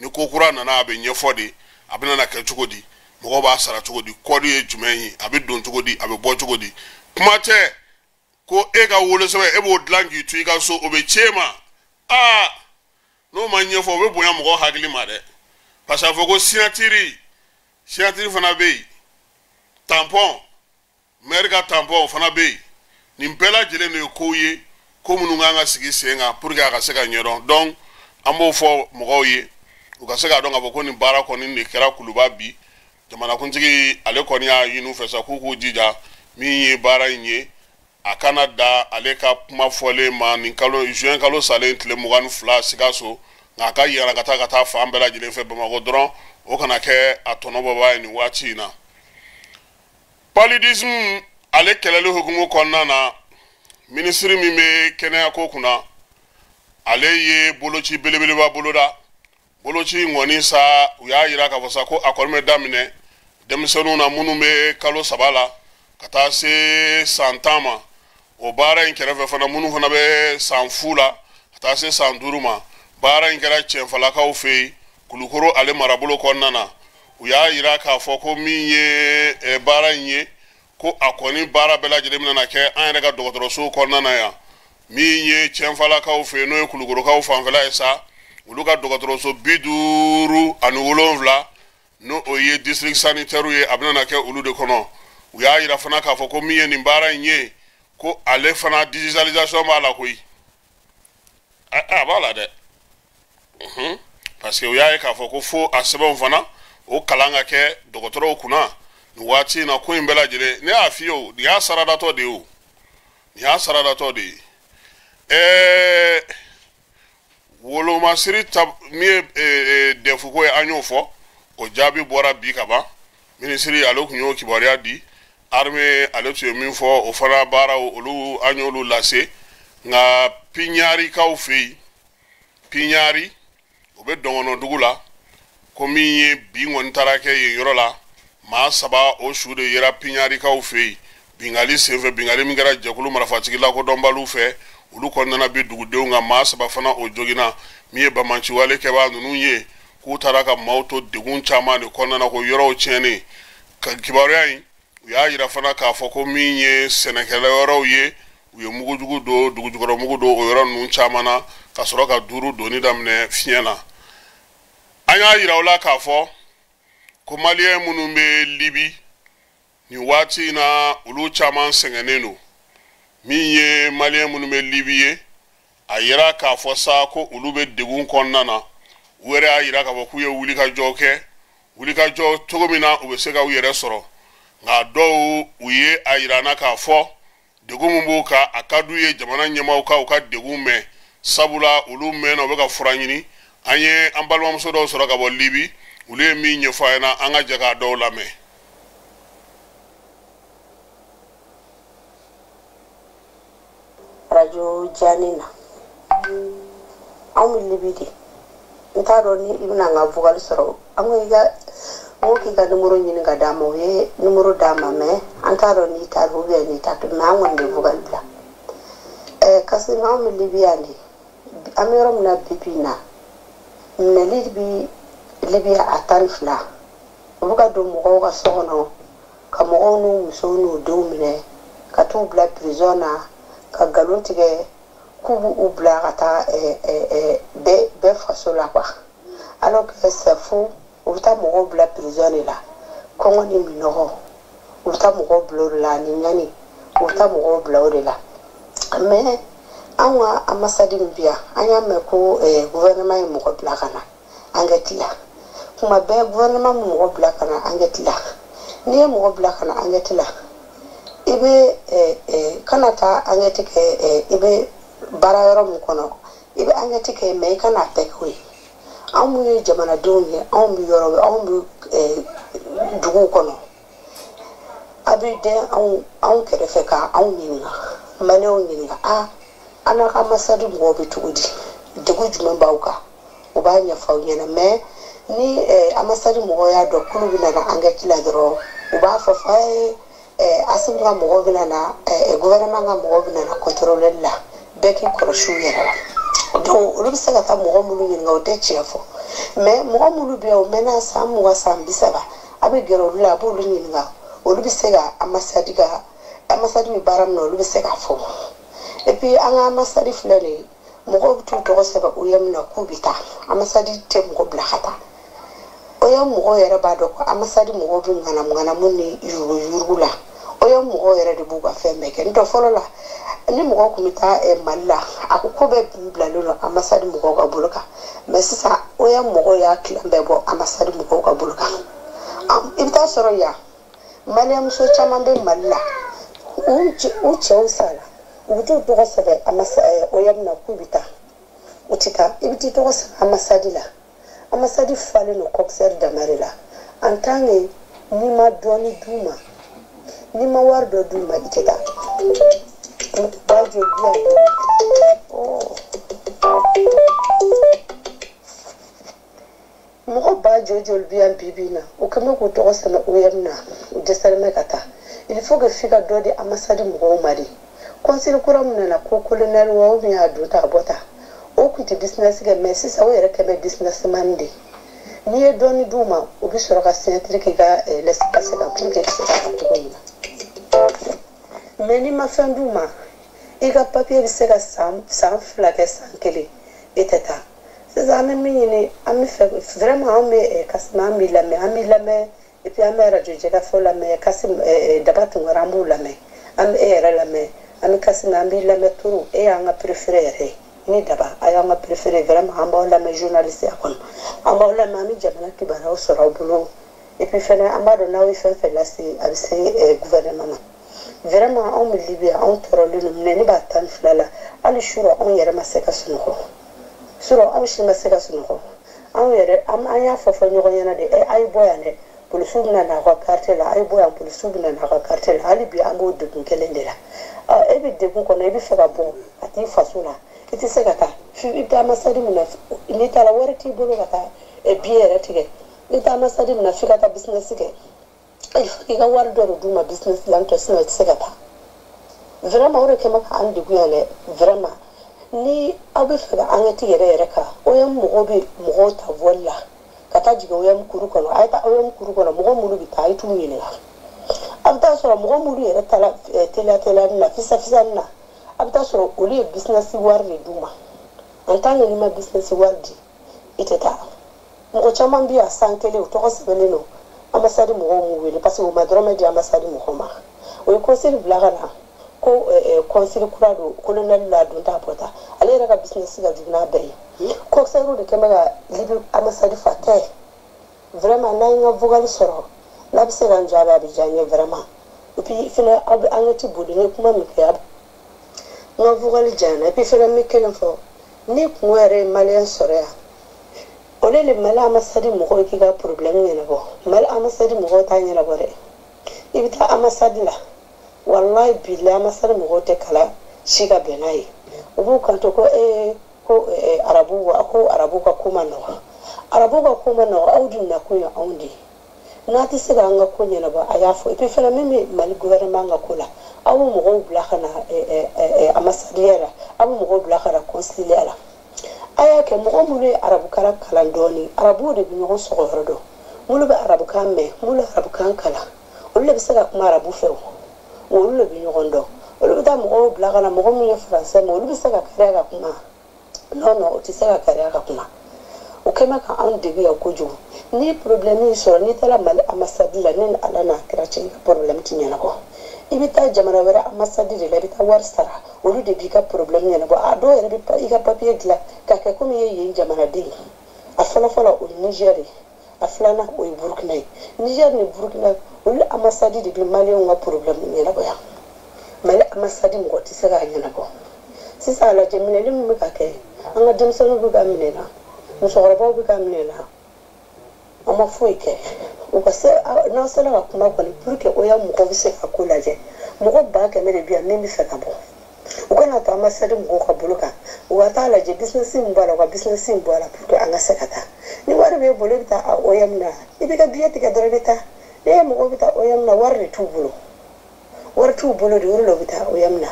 Ni ko kura nana, a bɛ ɲɛfɔ de. A bɛna na kɛ cogo di? Mɔgɔw b'a sara cogo di? Kɔdi ye jumɛn ye? A bɛ don cogo di? A bɛ bɔ cogo di? Kuma tɛ ko e ka wolosɛbɛn, e b'o dilan k'i to i ka so, o bɛ ci e ma. Aa, n'o ma ɲɛfɔ, o bɛ bonya mɔgɔw hakili ma dɛ, parce que a fɔ ko signature fana bɛ yen, tampon, maire ka tampon, o fana bɛ yen. Nin bɛɛ lajɛlen de ye kow ye, ko minnu kan ka sigi sen kan pour que a ka se ka ɲɛdɔn. Donc an b'o fɔ mɔgɔw ye, u ka se k'a dɔn k'a fɔ ko nin baara kɔni de kɛra Kuluba bi. Jamanakuntigi ale kɔni y'a ɲini u fɛ sa k'u k'u jija, min ye baara in ye, a kana da ale ka kuma fɔlen ma nin kalo juin kalo salen tile 22 Sikaso, nka a ka yɛlɛ ka taa fan bɛɛ lajɛlen fɛ Bamakɔ dɔrɔn, o kana kɛ a tɔnɔ bɔba ye nin waati in na. Paludisme ale kɛlɛli hukumu kɔnɔna na, minisiri min bɛ kɛnɛyako kunna, ale ye boloci belebeleba boloda. Boloci in kɔni sa, u y'a yira k'a fɔ sa ko a kɔni bɛ daminɛ denmisɛnninw na minnu bɛ kalo 3 la ka taa se san 10 ma. O baara in kɛrɛfɛ fana, minnu fana bɛ san 0 la ka taa se san 5 ma. Baara in kɛra Cɛnfalakaw fɛ yen, Kulukoro ale marabolo kɔnɔna na. U y'a yira k'a fɔ ko min ye baara in ye, ko a kɔni baara bɛɛ lajɛlen bɛna kɛ an yɛrɛ ka dɔgɔtɔrɔso kɔnɔna na yan. Min ye Cɛnfalakaw fɛ yen, n'o ye Kulukorokaw fanfɛla ye sa, olu ka dɔgɔtɔrɔso 57, n'o o ye district sanitaire ye, a bɛna na kɛ olu de kɔnɔ. U y'a yira fana k'a fɔ ko min ye nin baara in ye, ko ale fana digitalisation b'a la koyi. A b'a la dɛ, parce que u y'a ye k'a fɔ ko fo a sɛbɛnw fana, o kalan ka kɛ dɔgɔtɔrɔw kunna nin waati in na. Ko in bɛɛ lajɛlen, ne y'a f'i ye, o nin y'a saradatɔ de ye, o nin y'a saradatɔ de ye. Wolomasiri ta min ye dɛfuko ye, an y'o fɔ, o jaabi bɔra bi ka ban. Minisiri ale tun y'o kibaruya di. Armée ale tun ye min fɔ, o fana baaraw, olu an y'olu lase. Nka Piɲarikaw fɛ yen, Piɲari, o bɛ Dɔngɔnɔdugu la, ko min ye bi kɔni taara kɛ yen yɔrɔ la, maa 3 o su de yera Piɲarikaw fɛ yen bingali senfɛ. Bingali min kɛra jɛkulu marifatigi lakodɔnbaliw fɛ, olu kɔni nana bi dugudenw kan, maa 3 fana o joginna. Min ye bamaciwale kɛbaa ninnu ye, k'u taara ka maaw to degun caman de kɔnɔna na, ko yɔrɔw tiɲɛnen ka. Kibaruya in, u y'a yira fana k'a fɔ ko min ye sɛnɛkɛla yɔrɔw ye, u ye mugujugu don, dugujukɔrɔ mugu don o yɔrɔ ninnu caman na, ka sɔrɔ ka duuru donni daminɛ fiɲɛ na. An y'a yira u la k'a fɔ ko maliyɛn minnu bɛ Libi nin waati in na, olu caman sɛgɛnnen don. Min ye maliyɛn minnu bɛ Libi ye, a yira k'a fɔ sa ko olu bɛ degun kɔnɔna na. U yɛrɛ y'a yira k'a fɔ k'u ye wulikajɔ kɛ, wulikajɔ cogo min na u bɛ se ka u yɛrɛ sɔrɔ. Nka dɔw, u ye a yira n na k'a fɔ degun min b'u kan, a ka d'u ye jamana ɲɛmaaw ka u ka degun mɛn, sabula olu mɛnna, u bɛ ka fura ɲini. An ye an balimamuso dɔw sɔrɔ ka bɔ Libi, olu ye min ɲɛfɔ an ɲɛna, an ka jɛ k'a dɔw lamɛn. Arajo diyanin na, anw bɛ Libi de. N t'a dɔn ni i bɛna n ka vocal sɔrɔ. An ko i ka, n ko k'i ka numéro ɲini ka d'a ma, o ye numéro d'a ma, mais an t'a dɔn n'i ta don ou bien n'i ta don, mais an kɔni bɛ vocal bila. Kassim, anw bɛ Libi yan de. An bɛ yɔrɔ min na bi bi in na, minɛli bi Libi a 12. U bɛ ka don mɔgɔw ka so kɔnɔ ka mɔgɔw n'u musow n'u denw minɛ ka t'u bila prison na, ka nkalon tigɛ k'u b'u bila ka taa bɛɛ faso la quoi, alors que c'est faux. U bɛ taa mɔgɔw bila prison de la, kɔngɔ ni minɔgɔ, u bɛ taa mɔgɔw bila o de la, ani ɲani, u bɛ taa mɔgɔw bila o de la. Mais anw ka ambassade min bi yan, an y'a mɛn ko gouvernement ye mɔgɔ bila ka na enquête la. Kuma bɛɛ gouvernement bɛ mɔgɔ bila ka na enquête la. N'i ye mɔgɔ bila ka na enquête la, i bɛ kana taa enquête kɛ, i bɛ baara yɔrɔ min kɔnɔ, i bɛ enquête kɛ, mais i kana a bɛɛ k'o ye. Anw minnu ye jamanadenw ye, anw bɛ yɔrɔ, anw bɛ duguw kɔnɔ, a bɛ den anw kɛrɛfɛ ka anw ɲininka, maliyɛnw ɲininka: a an n'a ka ambassade mɔgɔw bɛ cogo di, degun jumɛn b'aw kan? U b'a ɲɛfɔ aw ɲɛna. Mais ni ambassade mɔgɔw y'a dɔn k'olu bɛ na enquête la dɔrɔn U b'a fɔ fɔ ye Assimi ka mɔgɔw bɛna na, gouvernement ka mɔgɔw bɛna na contrôler la, bɛɛ k'i kɔlɔsi u yɛrɛ la. Donc olu bɛ se ka taa mɔgɔ minnu ɲininka, o tɛ tiɲɛ fɔ. Mais mɔgɔ minnu bɛ yen, o mɛnna san 20, san 30, a bɛ gɛrɛ olu la, a b'olu ɲininka, olu bɛ se ka ambassade ka ambassade bɛ baara min na, olu bɛ se k'a fɔ. Et puis an ka ambassade filɛ nin ye, mɔgɔw bɛ t'u tɔgɔ sɛbɛn OIM na k'u bɛ taa, ambassade tɛ mɔgɔ bila ka taa. OIM mɔgɔw yɛrɛ b'a dɔn ko ambassade mɔgɔw bɛ ŋanamu ŋanamu ni yuruguyurugu la. OIM mɔgɔw yɛrɛ de b'u ka fɛn bɛɛ kɛ. N'o tɛ fɔlɔ la, ni mɔgɔw tun bɛ taa Mali la, a ko ko bɛɛ tun bilalen don ambassade mɔgɔw ka bolo kan. Mais sisan OIM mɔgɔw y'a tilan bɛɛ bɔ ambassade mɔgɔw ka bolo kan. I bɛ taa sɔrɔ yan, maliyɛnmuso caman bɛ Mali la, u cɛw sara, u bɛ t'u tɔgɔ sɛbɛn OIM na k'u bɛ taa, u tɛ taa. I bɛ t'i tɔgɔ sɛbɛn ambassade la, ambassade falen don coxeur dama de la. En tant que n'i ma dɔɔni d'u ma, n'i ma wari dɔ d'u ma, i tɛ taa. Ba joli bi yan? Mɔgɔ ba joli joli bi yan bi bi in na, u kɛn bɛ k'u tɔgɔ sɛbɛn OIM na, u dɛsɛlen bɛ ka taa. Il faut que f'i ka dɔ di ambassade mɔgɔw ma de. Consul kura min nana ko colonel wa, ou bien a don ta a bɔ ta, o tun tɛ business kɛ, mais sisan o yɛrɛ kɛ bɛ businessman de. N'i ye dɔɔni d'u ma, u bɛ sɔrɔ ka signature k'i ka laissez-passer kan pour que i bɛ se ka taa cogo min na. Mais n'i ma fɛn d'u ma, i ka papier bɛ se ka san 2 kɛ, san 1, e tɛ taa. Sisan an bɛ min ɲini, an bɛ fɛ vraiment, an bɛ Kassim, an b'i lamɛn, an b'i lamɛn, et puis an bɛ radio Jɛkafɔ lamɛn, Kassim Daba Tunkara, an b'u lamɛn, an bɛ e yɛrɛ lamɛn, an bɛ Kassim, an b'i lamɛn trop, e y'an ka préféré yɛrɛ ye. Ni Daba, a y'an ka préféré vraiment, an b'aw lamɛn journaliste ya kɔnɔ, an b'aw lamɛn, an bɛ jamana kibaruyaw sɔrɔ aw bolo. Et puis fɛnɛ an b'a dɔn n'aw ye fɛn fɛn lase, a bɛ se gouvernement ma. Vraiment anw bɛ Libye, anw tɔɔrɔlen don, minɛni b'a 12 la, hali sura anw yɛrɛ ma se ka sunɔgɔ, sura anw si ma se ka sunɔgɔ. Anw yɛrɛ an y'a fɔ fɔ ɲɔgɔn ɲɛna de, a ye bɔ yan dɛ, polisiw bɛna n'aw ka quartier la, a ye bɔ yan, polisiw bɛna n'aw ka quartier la. Hali bi an b'o degun kelen de la. E bɛ degun kɔnɔ, i bɛ fɛ ka bɔ ka t'i faso la, i tɛ se ka taa. I bɛ taa ambassade min na, n'i taara wari t'i bolo ka taa billet yɛrɛ tigɛ. I bɛ taa ambassade min na, f'i ka taa business kɛ. Il faut k'i ka wari dɔ de d'u ma business la, n'o tɛ sinon i tɛ se ka taa. Vraiment o de kɛ bɛ k'an degun yan dɛ. Vraiment ni aw bɛ fɛ ka enquête yɛrɛ yɛrɛ kan, OIM mɔgɔw bɛ mɔgɔw ta vol la ka taa jigin OIM kuru kɔnɔ. A ye taa OIM kuru kɔnɔ, mɔgɔ minnu bɛ taa, a ye t'u ɲininka. A bɛ taa sɔrɔ mɔgɔ minnu yɛrɛ taara teliya teliya na, fisa fisa na, a bɛ taa sɔrɔ olu ye business wari de d'u ma. En tant que n'i ma business wari di, i tɛ taa. Mɔgɔ caman bɛ yan san 1, u tɔgɔ sɛbɛnnen don, ambassade mɔgɔw m'u wele parce que u ma dɔrɔmɛ di ambassade mɔgɔw ma. O ye consul bila ka na ko consul kura don, colonel la don ta bɔ ta, ale yɛrɛ ka business ka jugu n'a bɛɛ ye. Coxeur de kɛn bɛ ka Libye ambassade fa tɛ. Vraiment n'an ye n ka vocal sɔrɔ, n'a bɛ se ka n jaabi, a bɛ diya n ye vraiment. Et puis fɛnɛ aw bɛ enquête boli, n ye kuma min kɛ, n ka vocal janyana. Et puis fɛnɛ n bɛ kelen fɔ, ni kungo yɛrɛ ye maliyɛn sɔrɔ yan, o de Mali ambassade mɔgɔw k'i ka problème ɲɛnabɔ. Mali ambassade mɔgɔw t'a ɲɛnabɔ dɛ. I bɛ taa ambassade la, walahi bilahi ambassade mɔgɔw tɛ kala si ka bɛn n'a ye. U b'u kanto ko ko arabu, ko arabu ka ko ma nɔgɔ, arabu ka ko ma nɔgɔ, aw dun nakun ye anw de ye. N'a tɛ se k'an ka ko ɲɛnabɔ, a y'a fɔ. Et puis fɛnɛ min bɛ Mali gouvernement ka ko la, aw bɛ mɔgɔw bila ka na ambassadeur la, aw bɛ mɔgɔw bila ka na consulat la. A y'a kɛ mɔgɔ minnu ye arabukan kalan dɔɔni, arabuw de bɛ ɲɔgɔn sɔgɔ yɔrɔ dɔn, minnu bɛ arabukan mɛn, minnu bɛ arabukan kalan, olu de bɛ se ka kuma arabu fɛ, o olu de bɛ ɲɔgɔn dɔn. Olu bɛ taa mɔgɔw bila ka na, mɔgɔ minnu ye faransɛ mɛn, olu bɛ se ka kariya ka kuma. Non non, o tɛ se ka kariya ka kuma. O kɛ bɛ ka anw degun yan kojugu. Ni problème y'i sɔrɔ, n'i taara Mali ambassade la, ne ni Ala n'a kira cɛ, i ka problème tɛ ɲɛnabɔ. I bɛ taa jamana wɛrɛ ambassade de la, i bɛ taa wari sara, olu de b'i ka problème ɲɛnabɔ. A dɔw yɛrɛ bɛ i ka papier dilan k'a kɛ komi i ye yen jamanaden ye. A fɔlɔ fɔlɔ o ye Niger ye, a filanan o ye Burukina ye. Niger ni Burukina, olu ambassade de bɛ maliyɛnw ka problème ɲɛnabɔ yan. Mali ambassade mɔgɔ tɛ se k'a ɲɛnabɔ. Sisan a lajɛ minɛli min bɛ ka kɛ, an ka denmisɛnninw bɛ ka minɛ na, musokɔrɔbaw bɛ ka minɛ na, an ma foyi kɛ. U ka se, n'aw sera ka kuma kɔni pour que o ya mɔgɔw bɛ se ka ko lajɛ. Mɔgɔ 100 000 de bɛ yan min bɛ fɛ ka bɔ, u kana to ambassade mɔgɔw ka bolo kan, u ka taa lajɛ business min b'a la, u ka business in bɔ a la pour que an ka se ka taa. Ni wari b'e bolo, i bɛ taa OIM na, i b'i ka billet tigɛ dɔrɔn, i bɛ taa. Ne ye mɔgɔw bɛ taa OIM na, wari de t'u bolo, wari t'u bolo de, o de la u bɛ taa OIM na.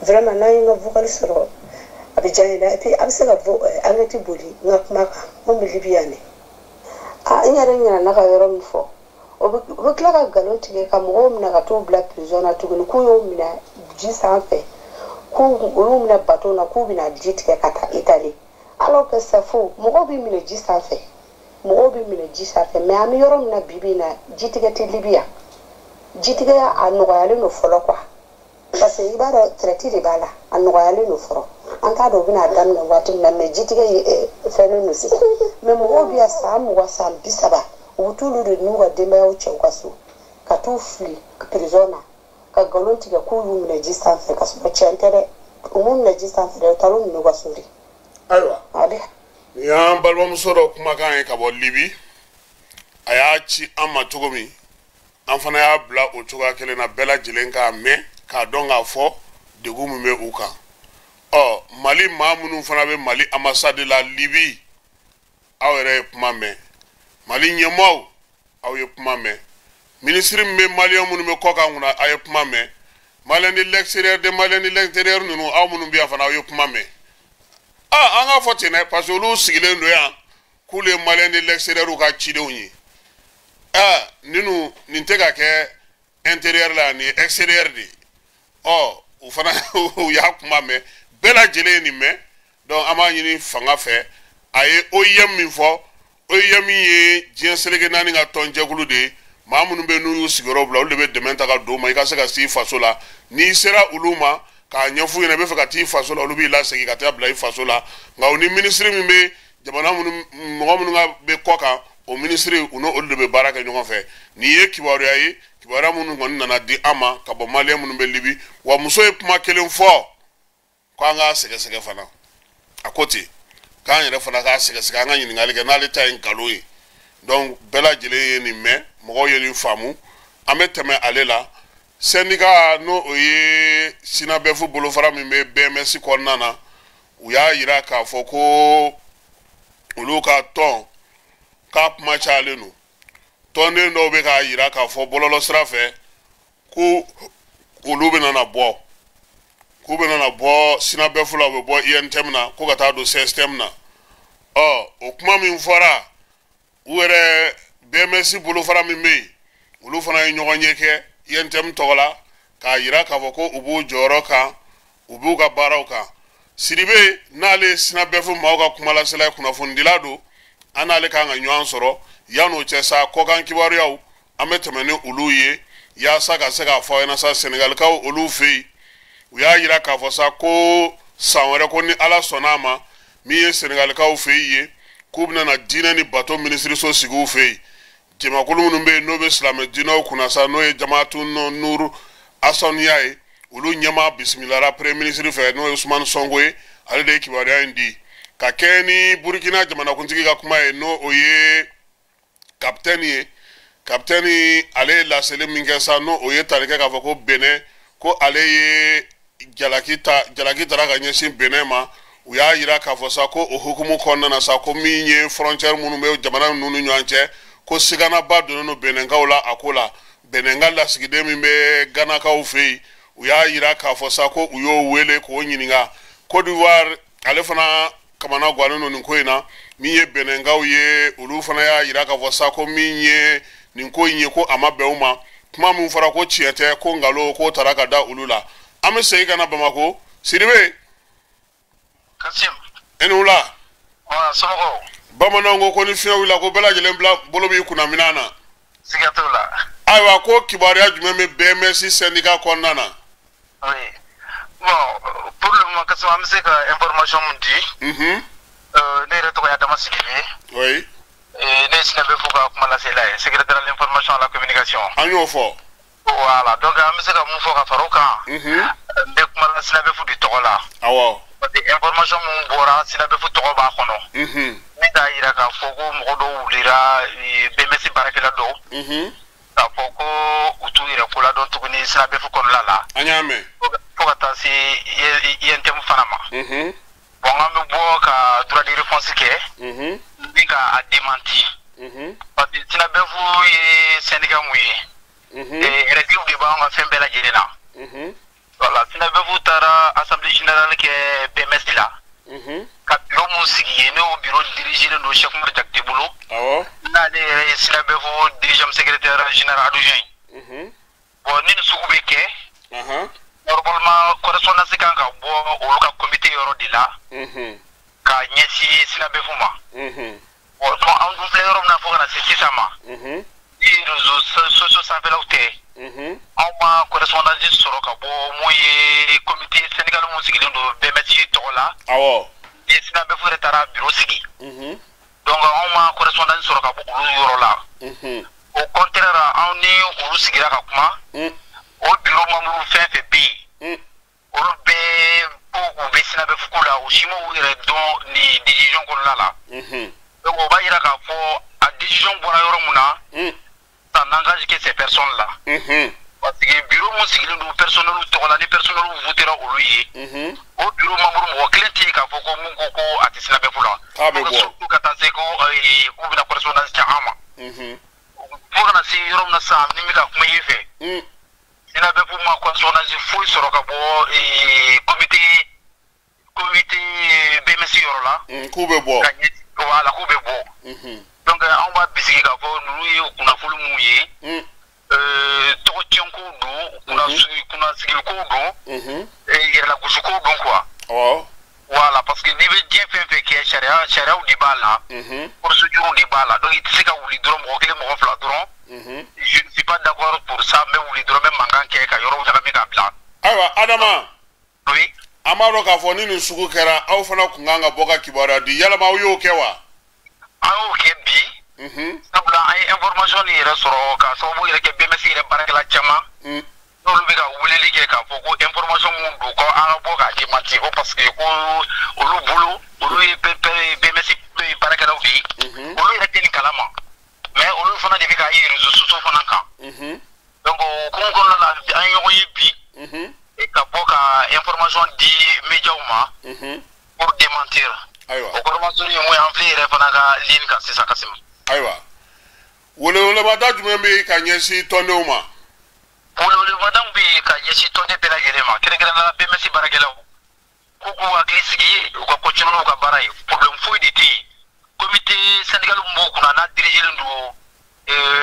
Vraiment, n'an ye n ka vocal sɔrɔ, a bɛ diya n ye dɛ. Et puis a bɛ se ka enquête boli n ka kuma kan. N bɛ Libi yan de. A n yɛrɛ ɲinɛna ka yɔrɔ min fɔ, o bɛ tila ka nkalon tigɛ ka mɔgɔw minɛ ka t'u bila prison na tuguni, k'u y'o minɛ ji sanfɛ, k'u olu minɛ bateau na, k'u bɛna ji tigɛ ka taa Italie, alors que c'est faux. Mɔgɔw bɛ minɛ ji sanfɛ, mɔgɔw bɛ minɛ ji sanfɛ, mais an bɛ yɔrɔ min na bi bi in na, ji tigɛ tɛ Libi yan. Ji tigɛ a nɔgɔyalen don fɔlɔ quoi, parce que i b'a dɔn traite de b'a la, a nɔgɔyalen don fɔlɔ. An t'a dɔn u bɛna daminɛ waati min na, mais ji tigɛ ye fɛnnen don sisan. Mais mɔgɔw bɛ yan san 20, san 30, u bɛ t'olu de n'u ka denbayaw cɛ u ka so ka t'u fili prison na, ka nkalon tigɛ k'u y'u minɛ ji sanfɛ, ka sɔrɔ tiɲɛ tɛ dɛ. U m'u minɛ ji sanfɛ dɛ, u taar'u minɛ u ka so de. Ayiwa, nin y'an balimamuso dɔ kumakan ye ka bɔ Libi. A y'a ci an ma cogo min, an fana y'a bila o cogoya kelen na, bɛɛ lajɛlen k'a mɛn, k'a dɔn k'a fɔ degun min bɛ u kan. Ɔ, Mali maa minnu fana bɛ Mali ambassade la Libi, aw yɛrɛ ye kuma mɛn. Mali ɲɛmaaw, aw ye kuma mɛn. Minisiri min bɛ maliyɛn minnu bɛ kɔkan kunna, aw ye kuma mɛn. Maliyɛn de l'extérieur, de maliyɛn de l'intérieur ninnu, aw minnu bɛ yan fana, aw ye kuma mɛn. Aa, an k'a fɔ ten dɛ, parce que olu sigilen don yan k'olu ye maliyɛn de l'extérieur ka cidenw ye. Aa, ninnu nin tɛ ka kɛ intérieur la, nin ye extérieur de ye. Ɔ, u fana u y'a kuma mɛn, bɛɛ lajɛlen ye nin mɛn. Donc an b'a ɲini fanga fɛ, a ye OIM min fɔ, OIM ye diɲɛ seleke naani ka tɔnjɛkulu de ye. Maa minnu bɛ n'u y'u sigiyɔrɔ bila, olu de bɛ dɛmɛ ta ka don u ma i ka se ka s'i faso la. N'i sera olu ma k'a ɲɛf'u ɲɛna i bɛ fɛ ka t'i faso la, olu b'i lasegin ka taa bila i faso la. Nka u ni minisiri min bɛ jamana minnu, mɔgɔ minnu ka bɛ kɔ kan, o minisiri, u n'olu de bɛ baara kɛ ɲɔgɔn fɛ. Nin ye kibaruya ye, kibaruya minnu kɔni nana di an ma ka bɔ maliyɛn minnu bɛ Libi. Wa muso ye kuma kelen fɔ ko an k'a sɛgɛsɛgɛ fana. A ko ten k'an yɛrɛ fana k'a sɛgɛsɛgɛ, an ka ɲininkali kɛ n'ale ta ye nkalon ye. Donc bɛɛ lajɛlen ye nin mɛn, mɔgɔw ye nin faamu. An bɛ tɛmɛ ale la. Syndicat, n'o o ye SYNABEF bolofara min bɛ BMS kɔnɔna na, u y'a yira k'a fɔ ko olu ka tɔn k'a kuma cayalen don. Tɔnden dɔw bɛ k'a yira k'a fɔ bɔlɔlɔ sira fɛ ko olu bɛna na bɔ, k'u bɛna na bɔ SYNABEF la, u bɛ bɔ UNTM na ko ka taa don CSTM na. Ɔ, o kuma min fɔra, u yɛrɛ BMS bolofara min bɛ yen, olu fana ye ɲɔgɔn ye kɛ UNTM tɔgɔ la k'a yira k'a fɔ ko u b'u jɔyɔrɔ kan, u b'u ka baaraw kan. Sidibe, n'ale ye SYNABEF maaw ka kumalasela ye, kunnafonidila don, an n'ale kan ka ɲɔgɔn sɔrɔ. Yan'o cɛ sa, kɔkan kibaruyaw an bɛ tɛmɛ ni olu ye yaasa ka se k'a fɔ aw ɲɛna sa. Sɛnɛgalikaw olu fɛ yen, u y'a yira k'a fɔ sa ko san wɛrɛ, ko ni Ala sɔnna a ma, min ye Sɛnɛgalikaw fɛ yen ye, k'u bɛna na diinɛ ni bato minisiriso sigi u fɛ yen. Jamakulu minnu bɛ yen n'o bɛ silamɛ diinɛw kunna sa, n'o ye Jamaatu Nuru Asaniya ye, olu ɲɛmaa bisimilara premier ministre fɛ, n'o ye Usumani Sonko ye. Ale de ye kibaruya in di ka kɛɲɛ ni Burukina jamanakuntigi ka kuma ye, n'o o ye kapitɛni ye. Kapitɛni ale ye laseli min kɛ sa, n'o o ye tali kɛ k'a fɔ ko Benin, ko ale ye jalaki ta, jalaki tara ka ɲɛsin Benin ma. U y'a yira k'a fɔ sa ko o hukumu kɔnɔna na sa, ko min ye frontière minnu bɛ jamana ninnu ni ɲɔgɔn cɛ, ko siganaba donnen don Beninkaw la a ko la. Benin ka lasigiden min bɛ Ganakaw fɛ yen, u y'a yira k'a fɔ sa ko u y'o wele k'o ɲininka. Côte d'Ivoire, ale fana kamana gannen don nin ko in na. Min ye Beninkaw ye, olu fana y'a yira k'a fɔ sa ko min ye nin ko in ye, ko a ma bɛn u ma. Kuma min fɔra ko tiɲɛ tɛ, ko nkalon k'o tara ka da olu la. An bɛ segin ka na Bamakɔ. Sidibe. Kasim. E ni wula. Wa somɔgɔw. Bamananw ko ni fiɲɛ wulila, ko bɛɛ lajɛlen bila bolo b'i kunna minɛn na. Siga t'o la. Ayiwa, ko kibaruya jumɛn bɛ BMS syndicat kɔnɔna na? Oui. Bon, pour le moment, Kasim, an bɛ se ka information mun di? Ne yɛrɛ tɔgɔ ye Adama Sidibe. Oui. Ne ye SYNABEF ka kuma lasela ye, secrétaire à l'information à la communication. An y'o fɔ. Voilà, donc an bɛ se ka mun fɔ ka fara o kan? N bɛ kuma la SYNABEF de tɔgɔ la. Awɔ. Parce que information mun bɔra, SYNABEF tɔgɔ b'a kɔnɔ. Min t'a yira k'a fɔ ko mɔgɔ dɔw wulira, BMS baarakɛla dɔw. K'a fɔ ko u t'u yɛrɛ ko ladɔn tuguni SYNABEF kɔnɔna la. An y'a mɛn. Fo ka taa se UNTM fana ma. Bon, an bɛ bɔ ka droit de réponse kɛ. Ni ka a démenti. Parce que SYNABEF ye syndicat mun ye, règle de b'an ka fɛn bɛɛ lajɛlen na. Voilà, SYNABEF taara assemblée générale kɛ BMS la. Ka bureau mun sigi yen, n'o bureau dirigé don Cheikh Oumar Diakité bolo. N'ale yɛrɛ ye SYNABEF deuxième secrétaire général adjoint ye. Bon, ni nin sugu bɛ kɛ, normalement correspondance kan ka bɔ olu ka comité yɔrɔ de la ka ɲɛsin SYNABEF ma. Bon, donc an dun filɛ yɔrɔ min na fo ka na se sisan ma, ni réseaux sociaux sanfɛlaw tɛ, anw ma correspondance sɔrɔ ka bɔ mun ye comité syndical mun sigilen don BMS tɔgɔ la. Ni SYNABEF yɛrɛ taara bureau sigi. Donc anw ma correspondance sɔrɔ ka bɔ olu yɔrɔ la. Au contraire, anw ni olu sigira ka kuma. O bureau membre fɛn fɛn bɛ yen, olu bɛɛ ko u bɛ SYNABEF ko la, u si ma u yɛrɛ dɔn nin décision kɔnɔna la. Donc o b'a yira k'a fɔ a décision bɔra yɔrɔ mun na, ça n'engage que ces personnes là. Parce que bureau mun sigilen don personnel tɔgɔ la, ni personnel votera olu ye, o bureau membre mɔgɔ kelen tɛ yen k'a fɔ ko mun ko ko a tɛ SYNABEF la. K'a bɛ bɔ. Surtout ka taa se ko k'u bɛna correspondance ci an ma. Fo kana se yɔrɔ min na sisan, ni n bɛ ka kuma i fɛ, SYNABEF ma correspondance foyi sɔrɔ ka bɔ comité BMS yɔrɔ la. K'u bɛ bɔ. Ka ɲɛsin, voilà, k'u bɛ bɔ. Donc anw b'a bisigi k'a fɔ ninnu ye kunnafoni mun ye, tɔgɔ tiɲɛ don, kunnasigili kow don, yɛrɛlagosi kow don quoi. Voilà, parce que n'i bɛ diɲɛ fɛn fɛn kɛ, sariyaw de b'a la, procédure de b'a la. Donc i tɛ se ka wuli dɔrɔn mɔgɔ kelen mɔgɔ fila dɔrɔn. Je ne suis pas d'accord pour ça, n bɛ wuli dɔrɔn n bɛ mankan kɛ ka yɔrɔw ɲagami k'a bila. Ayiwa Adama. Oui. An b'a dɔn k'a fɔ ni nin sugu kɛra, aw fana kun kan ka bɔ ka kibaruya di, yalama aw y'o kɛ wa? An y'o kɛ bi. Sabula an ye information nin yɛrɛ sɔrɔ k'a sababu yɛrɛ kɛ BMS yɛrɛ baarakɛla caman. N'olu bɛ ka weleli kɛ k'a fɔ ko information mun don ko an ka bɔ k'a démentir ko parce que ko olu bolo olu ye BMS baarakɛlaw de ye. Olu yɛrɛ tɛ nin kalama. Mais olu fana de bɛ ka ye réseaux sociaux fana kan. Donc o hukumu kɔnɔna la, an ye ɲɔgɔn ye bi. Ka bɔ ka information di médiaw ma. Pour démentir. Ayiwa. O information ye mun ye, an filɛ yɛrɛ fana ka ligne kan sisan Kassim. Ayiwa. Welewelemada jumɛn bɛ yen ka ɲɛsin tɔndenw ma? Welewelemada min bɛ yen ka ɲɛsin tɔnden bɛɛ lajɛlen ma, kɛrɛnkɛrɛnnenya la BMS baarakɛlaw, k'u k'u hakili sigi, u ka continuer n'u ka baara ye. Problème foyi de tɛ yen. Comité syndical min b'o kunna n'a dirigé don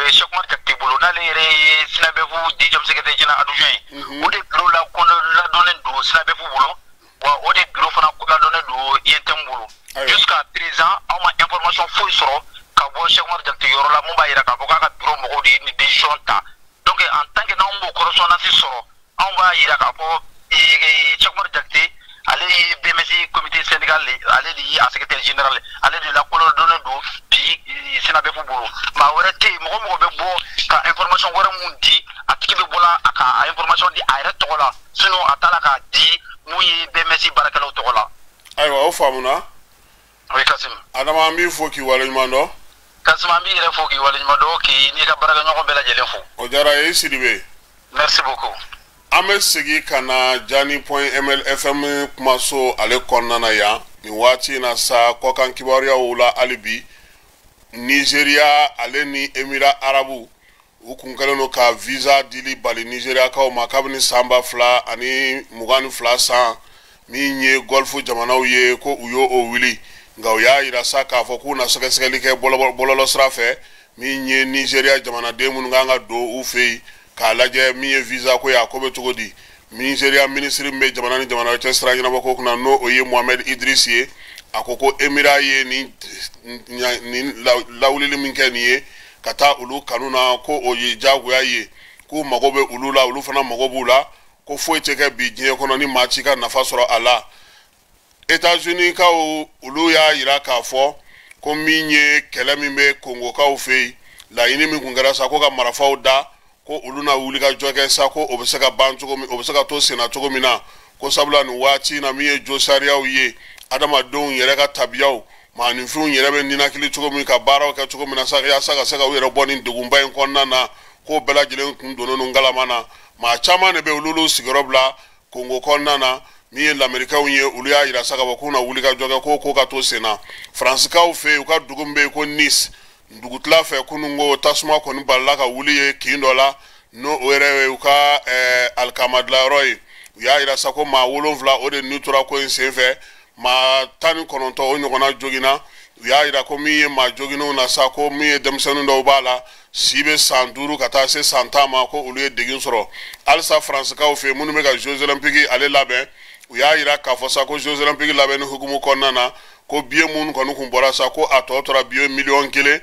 Cheikh Oumar Diakité bolo, n'ale yɛrɛ ye SYNABEF deuxième secrétaire général adjoint ye, o de bureau la ladɔnnen don SYNABEF bolo, wa o de bureau fana ladɔnnen don UNTM bolo. Jusqu'à présent, anw ma information foyi sɔrɔ ka bɔ Cheikh Oumar Diakité yɔrɔ la mun b'a yira k'a fɔ k'a ka bureau mɔgɔw de ye nin décision ta. Donc en tant que n'anw b'o correspondance sɔrɔ, anw b'a yira k'a fɔ Cheikh Oumar Diakité ale ye BMS comité syndical, ale de ye a secrétaire général, ale de lakodɔnnen don bi SYNABEF bolo. Maa wɛrɛ tɛ yen, mɔgɔ mɔgɔ bɛ bɔ ka information wɛrɛ mun di, a tigi bɛ bɔ la a ka information di a yɛrɛ tɔgɔ la, sinon a t'a la k'a di mun ye BMS baarakɛlaw tɔgɔ la. Ayiwa, o faamuna. Oui Kassim. Adama, an b'i fo k'i waleɲuman dɔn. Kassim, an b'i yɛrɛ fo k'i waleɲuman dɔn, k'i n'i ka baarakɛɲɔgɔn bɛɛ lajɛlen fo. O diyara ye, i Sidibe. Merci beaucoup. An bɛ segin ka na Jani point MLFM kumaso ale kɔnɔna na yan nin waati in na sa, kɔkan kibaruyaw la hali bi. Nizeriya ale ni Émirats Arabes, u kun kɛlen don ka visa dili bali Nizeriyakaw ma kabini san 2022 san min ye Golfe jamanaw ye, ko u y'o o wuli, nka u y'a yira sa k'a fɔ k'u na sɛgɛsɛgɛli kɛ bɔlɔlɔ sira fɛ min ye Nizeriya jamanaden minnu kan ka don u fɛ yen, k'a lajɛ min ye visa ko ye, a ko bɛ cogo di. Nizeriya minisiri min bɛ jamana ni jamana cɛ sira ɲɛnabɔ ko kunna, n'o o ye Mohamed Idris ye, a ko ko Émirats ye nin lawulili min kɛ nin ye ka taa olu kanu na, ko o ye diyagoya ye, k'u mago bɛ olu la, olu fana mago b'u la, ko foyi tɛ kɛ bi diɲɛ kɔnɔ ni maa ci ka nafa sɔrɔ a la. États-Unis kaw olu y'a yira k'a fɔ ko min ye kɛlɛ min bɛ Kongokaw fɛ yen, laɲini min kun kɛra sa ko ka marifaw da, ko olu na wuli ka jɔ kɛ sa, ko o bɛ se ka ban cogo min, o bɛ se ka to senna cogo min na, ko sabula nin waati in na min ye josariyaw ye, adamadenw yɛrɛ ka tabiyaw, maaninfinw yɛrɛ bɛ ninakili cogo min, ka baaraw kɛ cogo min na sa, yaasa ka se ka u yɛrɛ bɔ nin degunba in kɔnɔna na, k'o bɛɛ lajɛlen kun donnen don ngalama na. Maa caman de bɛ olu sigiyɔrɔ bila Kongo kɔnɔna na. Min ye lamɛrikaw ye, olu y'a yira sa k'a fɔ k'u na wuli ka jɔ kɛ, ko ka to sen na. Faransikaw fɛ yen, u ka dugu min bɛ yen ko Nice, Dugutila fɛ kununko tasuma kɔni balila ka wuli ye kin dɔ la, n'o o yɛrɛ ye u ka alikama dilanyɔrɔ ye. U y'a yira sa ko maa 7 o de ni tora ko in senfɛ, maa 19 o ɲɔgɔnna joginna. U y'a yira ko min ye maa joginnenw na sa, ko min ye denmisɛnnin dɔw b'a la, si bɛ san 5 ka taa se san 10 ma, ko olu ye degun sɔrɔ. Halisa Faransikaw fɛ yen, minnu bɛ ka Jeux olympiques ale labɛn, u y'a yira k'a fɔ sa ko Jeux olympiques labɛnni hukumu kɔnɔna na, ko biye minnu kɔni kun bɔra sa, ko a tɔ tora biye 1,2 miliyɔn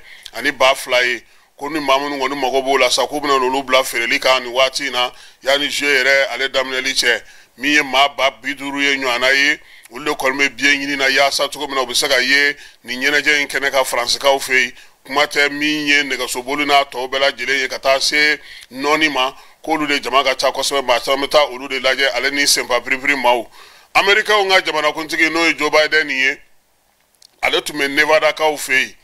ye, ko ni maa minnu kɔni mago b'o la sa, k'u bɛna olu bila feereli kan nin waati in na, yanni jeu yɛrɛ ale daminɛli cɛ. Min ye maa 50,000 ye ɲɔgɔnna ye, olu de kɔni bɛ biye ɲini na yaasa cogo min na u bɛ se ka ye nin ɲɛnajɛ in kɛnɛ kan Faransikaw fɛ yen. Kuma tɛ min ye nɛgɛsoboli n'a tɔw bɛɛ lajɛlen ye ka taa se nɔɔni ma, k'olu de jama ka ca kosɛbɛ, maa caman bɛ taa olu de lajɛ, ale ni senfa piripiri maaw. Amerikaw ka jamanakuntigi, n'o ye Joe Biden ye, ale tun bɛ Nevadakaw fɛ yen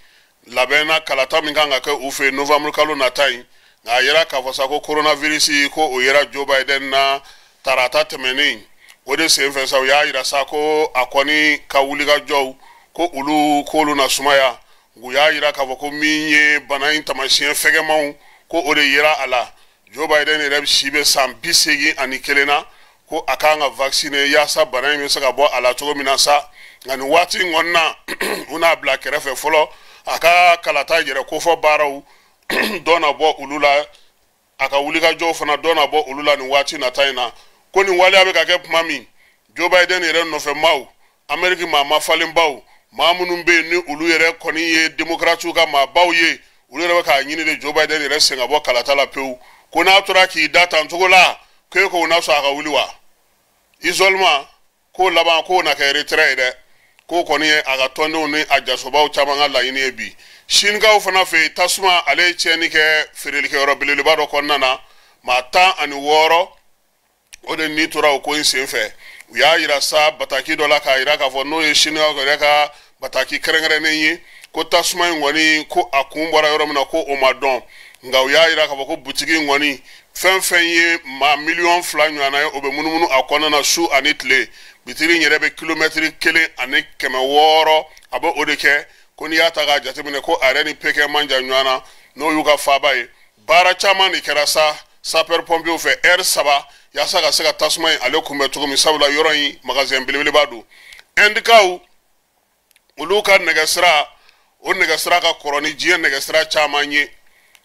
labɛn na kalata min kan ka kɛ u fɛ yen novembre kalo nata in. Nka a yera k'a fɔ sa ko coronavirus, ko o yera Joe Biden na tarata tɛmɛnen. O de senfɛ sa, u y'a yira sa ko a kɔni ka wulikajɔw, ko olu k'olu na sumaya. U y'a yira k'a fɔ ko min ye bana in taamasiyɛn fɛgɛmanw, ko o de yera a la. Joe Biden yɛrɛ si bɛ san 81 na, ko a kan ka vacciner yaasa bana in bɛ se ka bɔ a la cogo min na sa. Nka nin waati in kɔni na, u n'a bila kɛrɛfɛ fɔlɔ, a ka kalata yɛrɛ kofɔ baaraw dɔ na bɔ olu la, a ka wulikajɔw fana dɔ na bɔ olu la nin waati nata in na. Ko nin waleya bɛ ka kɛ tuma min, Joe Biden yɛrɛ nɔfɛ maaw, Amérique maa mafalenbaw, maa minnu bɛ yen ni olu yɛrɛ kɔni ye démocrates ka maabaw ye, olu yɛrɛ bɛ k'a ɲini de Joe Biden yɛrɛ sen ka bɔ kalata la pewu. Ko n'a tora k'i da tan cogo la, k'e k'o na sɔn a ka wuli wa isolement, k'o laban k'o na kɛ retrait ye dɛ. K'o kɔni ye a ka tɔndenw ni a jasobaw caman ka laɲini ye bi. Sinikaw fana fɛ yen, tasuma ale ye tiɲɛni kɛ feerelikɛyɔrɔ belebeleba dɔ kɔnɔna na, maa 16 o de ni tora o ko in senfɛ. U y'a yira sa bataki dɔ la k'a yira k'a fɔ n'o ye sinikaw yɛrɛ ka bataki kɛrɛnkɛrɛnnen ye, ko tasuma in kɔni, ko a kun bɔra yɔrɔ min na, ko o ma dɔn. Nka u y'a yira k'a fɔ ko butigi in kɔni, fɛn fɛn ye maa 2 miliyɔn ɲɔgɔnna ye, o bɛ munumunu a kɔnɔna na su ani tile. Bitiri in yɛrɛ bɛ kilomɛtiri 1 600, a bɛ o de kɛ. Ko n'i y'a ta k'a jateminɛ, ko a yɛrɛ ni Pékin man jan ɲɔgɔn na, n'o y'u ka faaba ye. Baara caman de kɛra sa sapeur pompiers fɛ, ɛri 3, yaasa ka se ka tasuma in ale kunbɛn cogo min, sabula yɔrɔ in magasin belebeleba don. Ɛndikaw olu ka nɛgɛsira, o nɛgɛsira ka kɔrɔ ni diɲɛ nɛgɛsira caman ye.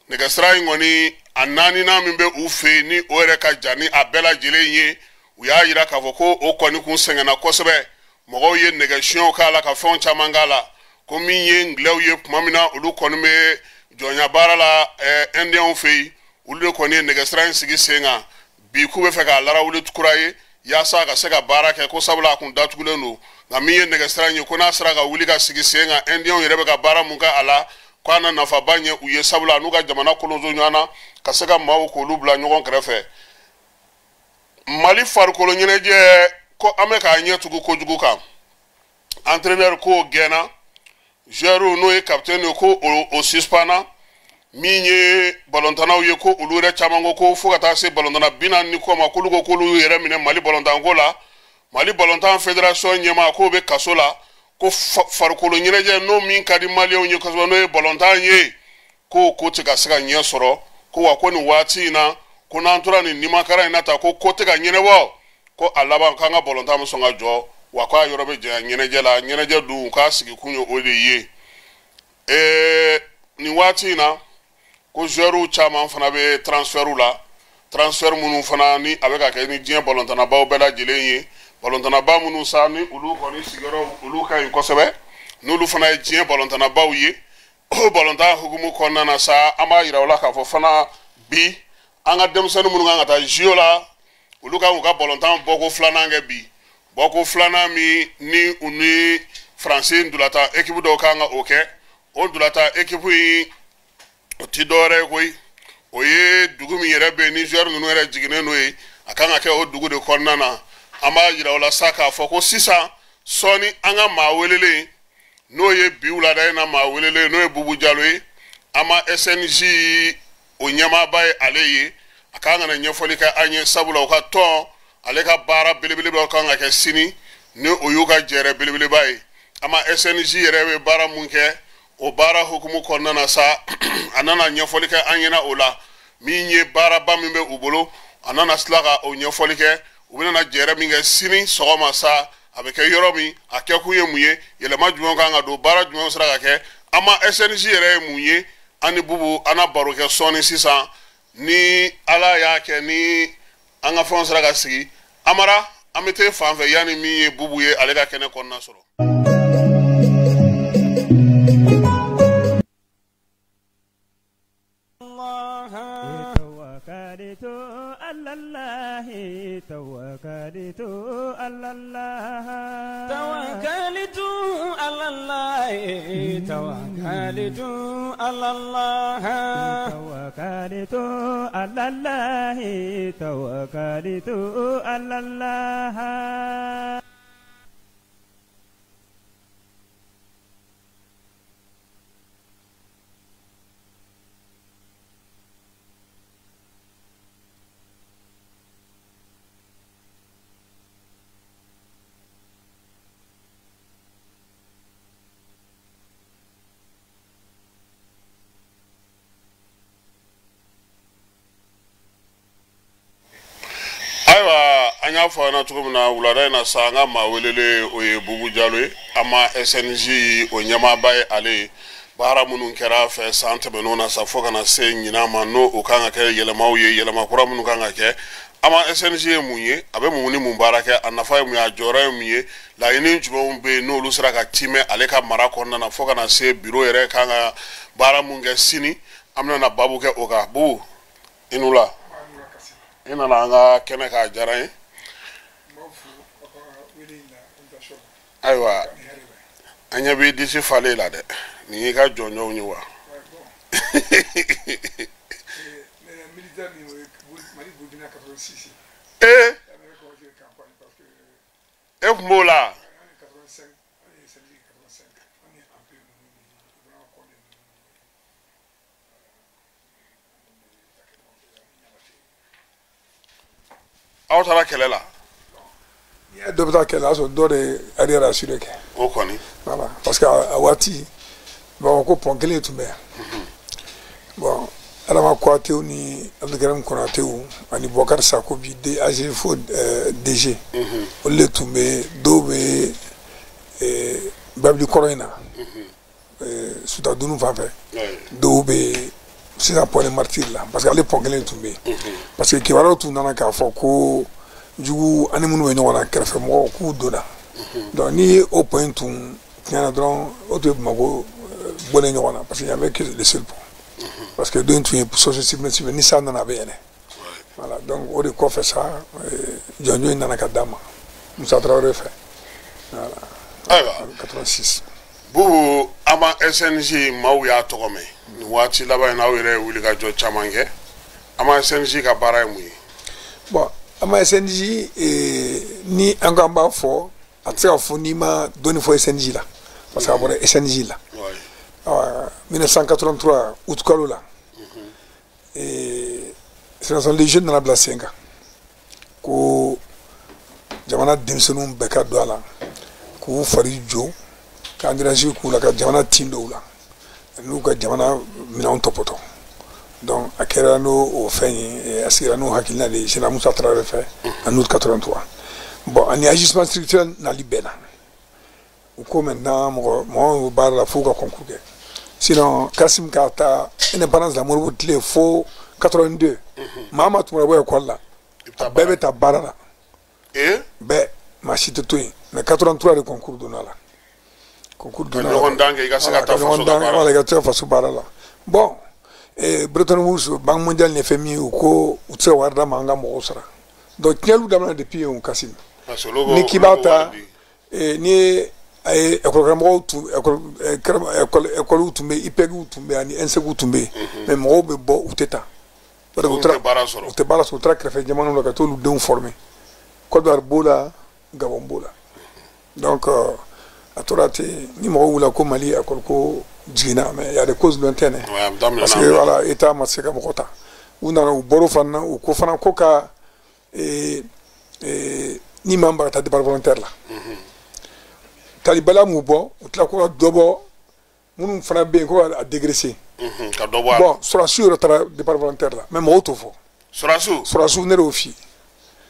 Nɛgɛsira in kɔni, a naaninan min bɛ u fɛ yen, ni o yɛrɛ ka jan ni a bɛɛ lajɛlen ye, u y'a yira k'a fɔ ko o kɔni kun sɛgɛnna kosɛbɛ. Mɔgɔw ye nɛgɛsiɲɛw k'a la ka fɛnw caman k'a la. Ko min ye ngilɛw ye tuma min na olu kɔni bɛ jɔnya baara la ɛndiyɛnw fɛ yen, olu de kɔni ye nɛgɛsira in sigi sen kan. Bi k'u bɛ fɛ k'a larawuli kura ye yaasa ka se ka baara kɛ, ko sabula a kun datugulen don. Nka min ye nɛgɛsira in ye, ko n'a sera ka wuli ka sigi sen kan, ɛndiyɛnw yɛrɛ bɛ ka baara mun kɛ a la, k'a na nafaba ɲɛ u ye, sabula n'u ka jamana kolonso ɲɔgɔn na ka se ka maaw k'olu bila ɲɔgɔn kɛrɛfɛ. Mali farikolo ɲɛnajɛ, ko an bɛ k'a ɲɛ tugu kojugu kan. Entraîneur k'o gɛnna, joueur n'o ye capitaine ye, ko o suspendna. Min ye balontannaw ye, ko olu yɛrɛ caman ko ko fo ka taa se balontanna 40 ni kɔ ma, k'olu ko k'olu y'u yɛrɛ minɛ Mali balontanko la. Mali balontan fédération ɲɛmaa, k'o bɛ kaso la. Ko farikolo ɲɛnajɛ n'o min ka di maliyɛnw ye kosɛbɛ, n'o ye balontan ye, k'o ko tɛ ka se ka ɲɛ sɔrɔ. Ko wa ko nin waati in na, ko n'an tora nin nimakara in na ta, ko ko tɛ ka ɲɛnabɔ, ko a laban k'an ka balontan bɛ sɔn ka jɔ wa, k'a yɔrɔ bɛ janya ɲɛnajɛ la. Ɲɛnajɛ dun k'a sigi kun ye o de ye. Nin waati in na, ko joueurs caman fana bɛ transfert la, transfert minnu fana ni a bɛ ka kɛ ni diɲɛ balontannabaw bɛɛ lajɛlen ye, balontanaba minnu sa ni olu kɔni sigiyɔrɔ olu ka ɲi kosɛbɛ, n'olu fana ye diɲɛ balontannabaw ye. O balontan hukumu kɔnɔna na sa, an b'a yira u la k'a fɔ fana bi, an ka denmisɛnnin minnu kan ka taa JO la, olu kan k'u ka balontan bɔko filanan kɛ bi, bɔko filanan min ni u ni Faransi ntolatan équipe dɔw kan ka o kɛ. O ntolatan équipe in, o ti dɔwɛrɛ ye koyi, o ye dugu min yɛrɛ bɛ yen ni joueur ninnu yɛrɛ jiginnen n'o ye, a kan ka kɛ o dugu de kɔnɔna na. An b'a yira o la sa k'a fɔ ko sisan sɔɔni, an ka maa welelen, n'o ye bi wulada in na maa welelen, n'o ye Bubu Jalo ye, an ma SNJ o ɲɛmaaba ye, ale ye a kan ka na ɲɛfɔli kɛ an ye, sabula u ka tɔn ale ka baara belebele dɔ kan ka kɛ sini, ni o y'u ka jɛrɛ belebeleba ye. An ma SNJ yɛrɛ bɛ baara mun kɛ. O baara hukumu kɔnɔna na sa, a nana ɲɛfɔli kɛ an ɲɛna o la, min ye baaraba min bɛ u bolo, a nana tila ka o ɲɛfɔli kɛ. U bɛna jɛrɛ min kɛ sini sɔgɔma sa, a bɛ kɛ yɔrɔ min, a kɛkun ye mun ye, yɛlɛma jumɛn kan ka don, baara jumɛn sera ka kɛ, AMA SNJ yɛrɛ ye mun ye. An ni Bubu an na baro kɛ sɔɔni sisan, ni Ala y'a kɛ ni an ka fɛnw sera ka sigi. Amara, an bɛ t'e fan fɛ yanni min ye Bubu ye ale ka kɛnɛ kɔnɔna sɔrɔ. توكلت على الله توكلت على الله توكلت على الله توكلت على الله توكلت على الله توكلت على الله. Ayiwa, an y'a fɔ an ɲɛna cogo min na wulada in na sa, an ka maa welelen o ye Bubu Jalo ye, AMA SNJ o ɲɛmaaba ye. Ale ye baara minnu kɛra a fɛ san tɛmɛnenw na sa fo ka na se ɲinan ma, n'o o kan ka kɛ yɛlɛmaw ye, yɛlɛma kura minnu kan ka kɛ. AMA SNJ ye mun ye, a bɛ mun ni mun baara kɛ, a nafa ye mun ye, a jɔyɔrɔ ye mun ye, laɲini jumɛnw bɛ yen n'olu sera ka timɛ ale ka mara kɔnɔna na fo ka na se biro yɛrɛ kan ka baara mun kɛ sini, an bɛna na baabu kɛ o kan. Bubu, i ni wula. I nana an ka kɛnɛ k'a diyara n ye. Ayiwa, an ɲɛ b'i disi falen la dɛ, nin y'i ka jɔnjɔnw ye wa? Ee, e tun b'o la? Aw taara kɛlɛ la? Dɔ bɛ taa kɛlɛ la, a sɔrɔ dɔ de arrière assuré kɛ. O kɔni. Voilà, parce que a waati Bamakɔ pont kelen tun bɛ yan. Bon, Adama Kouyatéw ni Abdulkarim Konatéw ani Boubacar Sako bi AG fo DG. Olu de tun bɛ, dɔw bɛ babili kɔrɔ in na. Sutadunu fan fɛ. Dɔw bɛ sisan pont des Martyrs la, parce que ale pont kelen tun bɛ yen. Parce que kibaruyaw tun nana k'a fɔ ko jugu ani minnu bɛ ɲɔgɔn na kɛrɛfɛmɔgɔw k'u donna. Donc ni o pont in tun tiɲɛna dɔrɔn, o tun ye Bamakɔ bɔlen ɲɔgɔn na, parce que il y avait que le seul pont. Parce que don tun ye société civile, ni san nana a bɛ yɛlɛ. Voilà, donc o de kɔfɛ sa, jɔnjɔn in nana ka d'a ma Musa Tarawele fɛ. Voilà. Ayiwa. 86. Bubu, AMA SNJ maaw y'a tɔgɔ mɛn nin waati laban in na, aw yɛrɛ ye wuli ka jɔ caman kɛ. AMA SNJ ka baara ye mun ye? Bon, AMA SNJ, ni an ko an b'a fɔ, a tɛ se ka fɔ n'i ma dɔɔni fɔ SNJ la, parce que a bɔra SNJ la. 1983 août kalo la, Fédération des jeunes nana bila sen kan ko jamana denmisɛnninw bɛɛ ka don a la k'u fari jo, ka endurance k'u la, ka jamana tin dɔw la n'u ka jamana minɛnw tɔpɔtɔ. Donc a kɛra n'o o fɛn ye, a sigira n'o hakilina de ye Général Moussa Traoré fɛ en août 83. Bon, ani ajustement structurel nali bɛnna, u ko maintenant mɔgɔ mɔgɔ bɛ baara la f'u ka concours kɛ. Sinon Kassim ka taa indépendance la, Modibo tile fo 82, maa maa tun bɛ bɔ école la, a bɛɛ bɛ taa baara la, bɛɛ, maa si tɛ to yen. Mais 83 de concours donna la, concours donna la, ɲɔgɔn dan kɛ, i ka se ka taa faso ka baara la, i ka taa faso baara la. Bon, Bretton Woods, Banque mondiale ni FMI, u ko u tɛ se ka wari d'a ma an ka mɔgɔw sara. Donc tiɲɛliw daminɛ depuis yen o Kassim. Ni k'i b'a ta, ni ye a ye école karamɔgɔw tun école école tun bɛ yen, IPEC tun bɛ yen ani INSEC tun bɛ yen, mais mɔgɔw bɛ bɔ u tɛ taa. U tɛ baara sɔrɔ, u tɛ baara sɔrɔ, u taara kɛrɛfɛ jamanaw la ka t'olu denw former. Côte d'Ivoire b'o la, Gabon b'o la. Donc a tora ten, ni mɔgɔw wulila ko Mali école ko jiginna, mais il y a des causes lointaines. Parce que voilà, État ma se ka mɔgɔ ta. U nana u bɔr'o fana na, u ko fana ko ka ni maa min b'a ka taa départ volontaire la. Talibala m'u bɔ, u tila ko ka dɔ bɔ Minnu fana bɛ yen ko a dégraisser. Ka dɔ bɔ a la. Bon, sɔrɔdasiw yɛrɛ taara départ volontaire la, mais mɔgɔw t'o fɔ. Sɔrɔdasiw. Sɔrɔdasiw, ne de y'o f'i ye.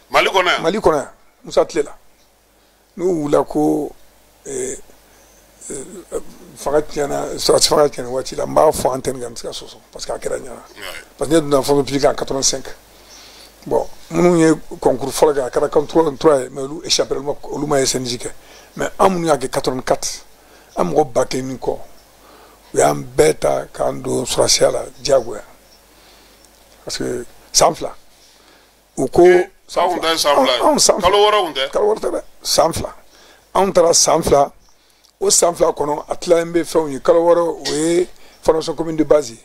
Mali kɔnɔ yan. Mali kɔnɔ yan, Musa tile la. N'u wulila ko fanga tiɲɛna, sɔrɔdasi fanga tiɲɛna waati la, n b'a fɔ antenne kan, n tɛ se ka sɔsɔ parce que a kɛra ɲɛna. Parce que ne donna fonction publique en 85. Bon, minnu ye concours fɔlɔ kɛ, a kɛra 83 ye, mais olu échappé, olu ma SNJ kɛ. Mais an minnu y'a kɛ 84, an mɔgɔ 1000 ni kɔ, u y'an bɛɛ ta k'an don sɔrɔdasiya la diyagoya. Parce que san 2 u ko. San kun tɛ san 2 ye. Kalo 6 kun tɛ. Kalo 6 tɛ dɛ, san 2. Anw taara san 2, o san 2 kɔnɔ a tilalen bɛ fɛnw ye. Kalo 6 o ye formation commune de base ye.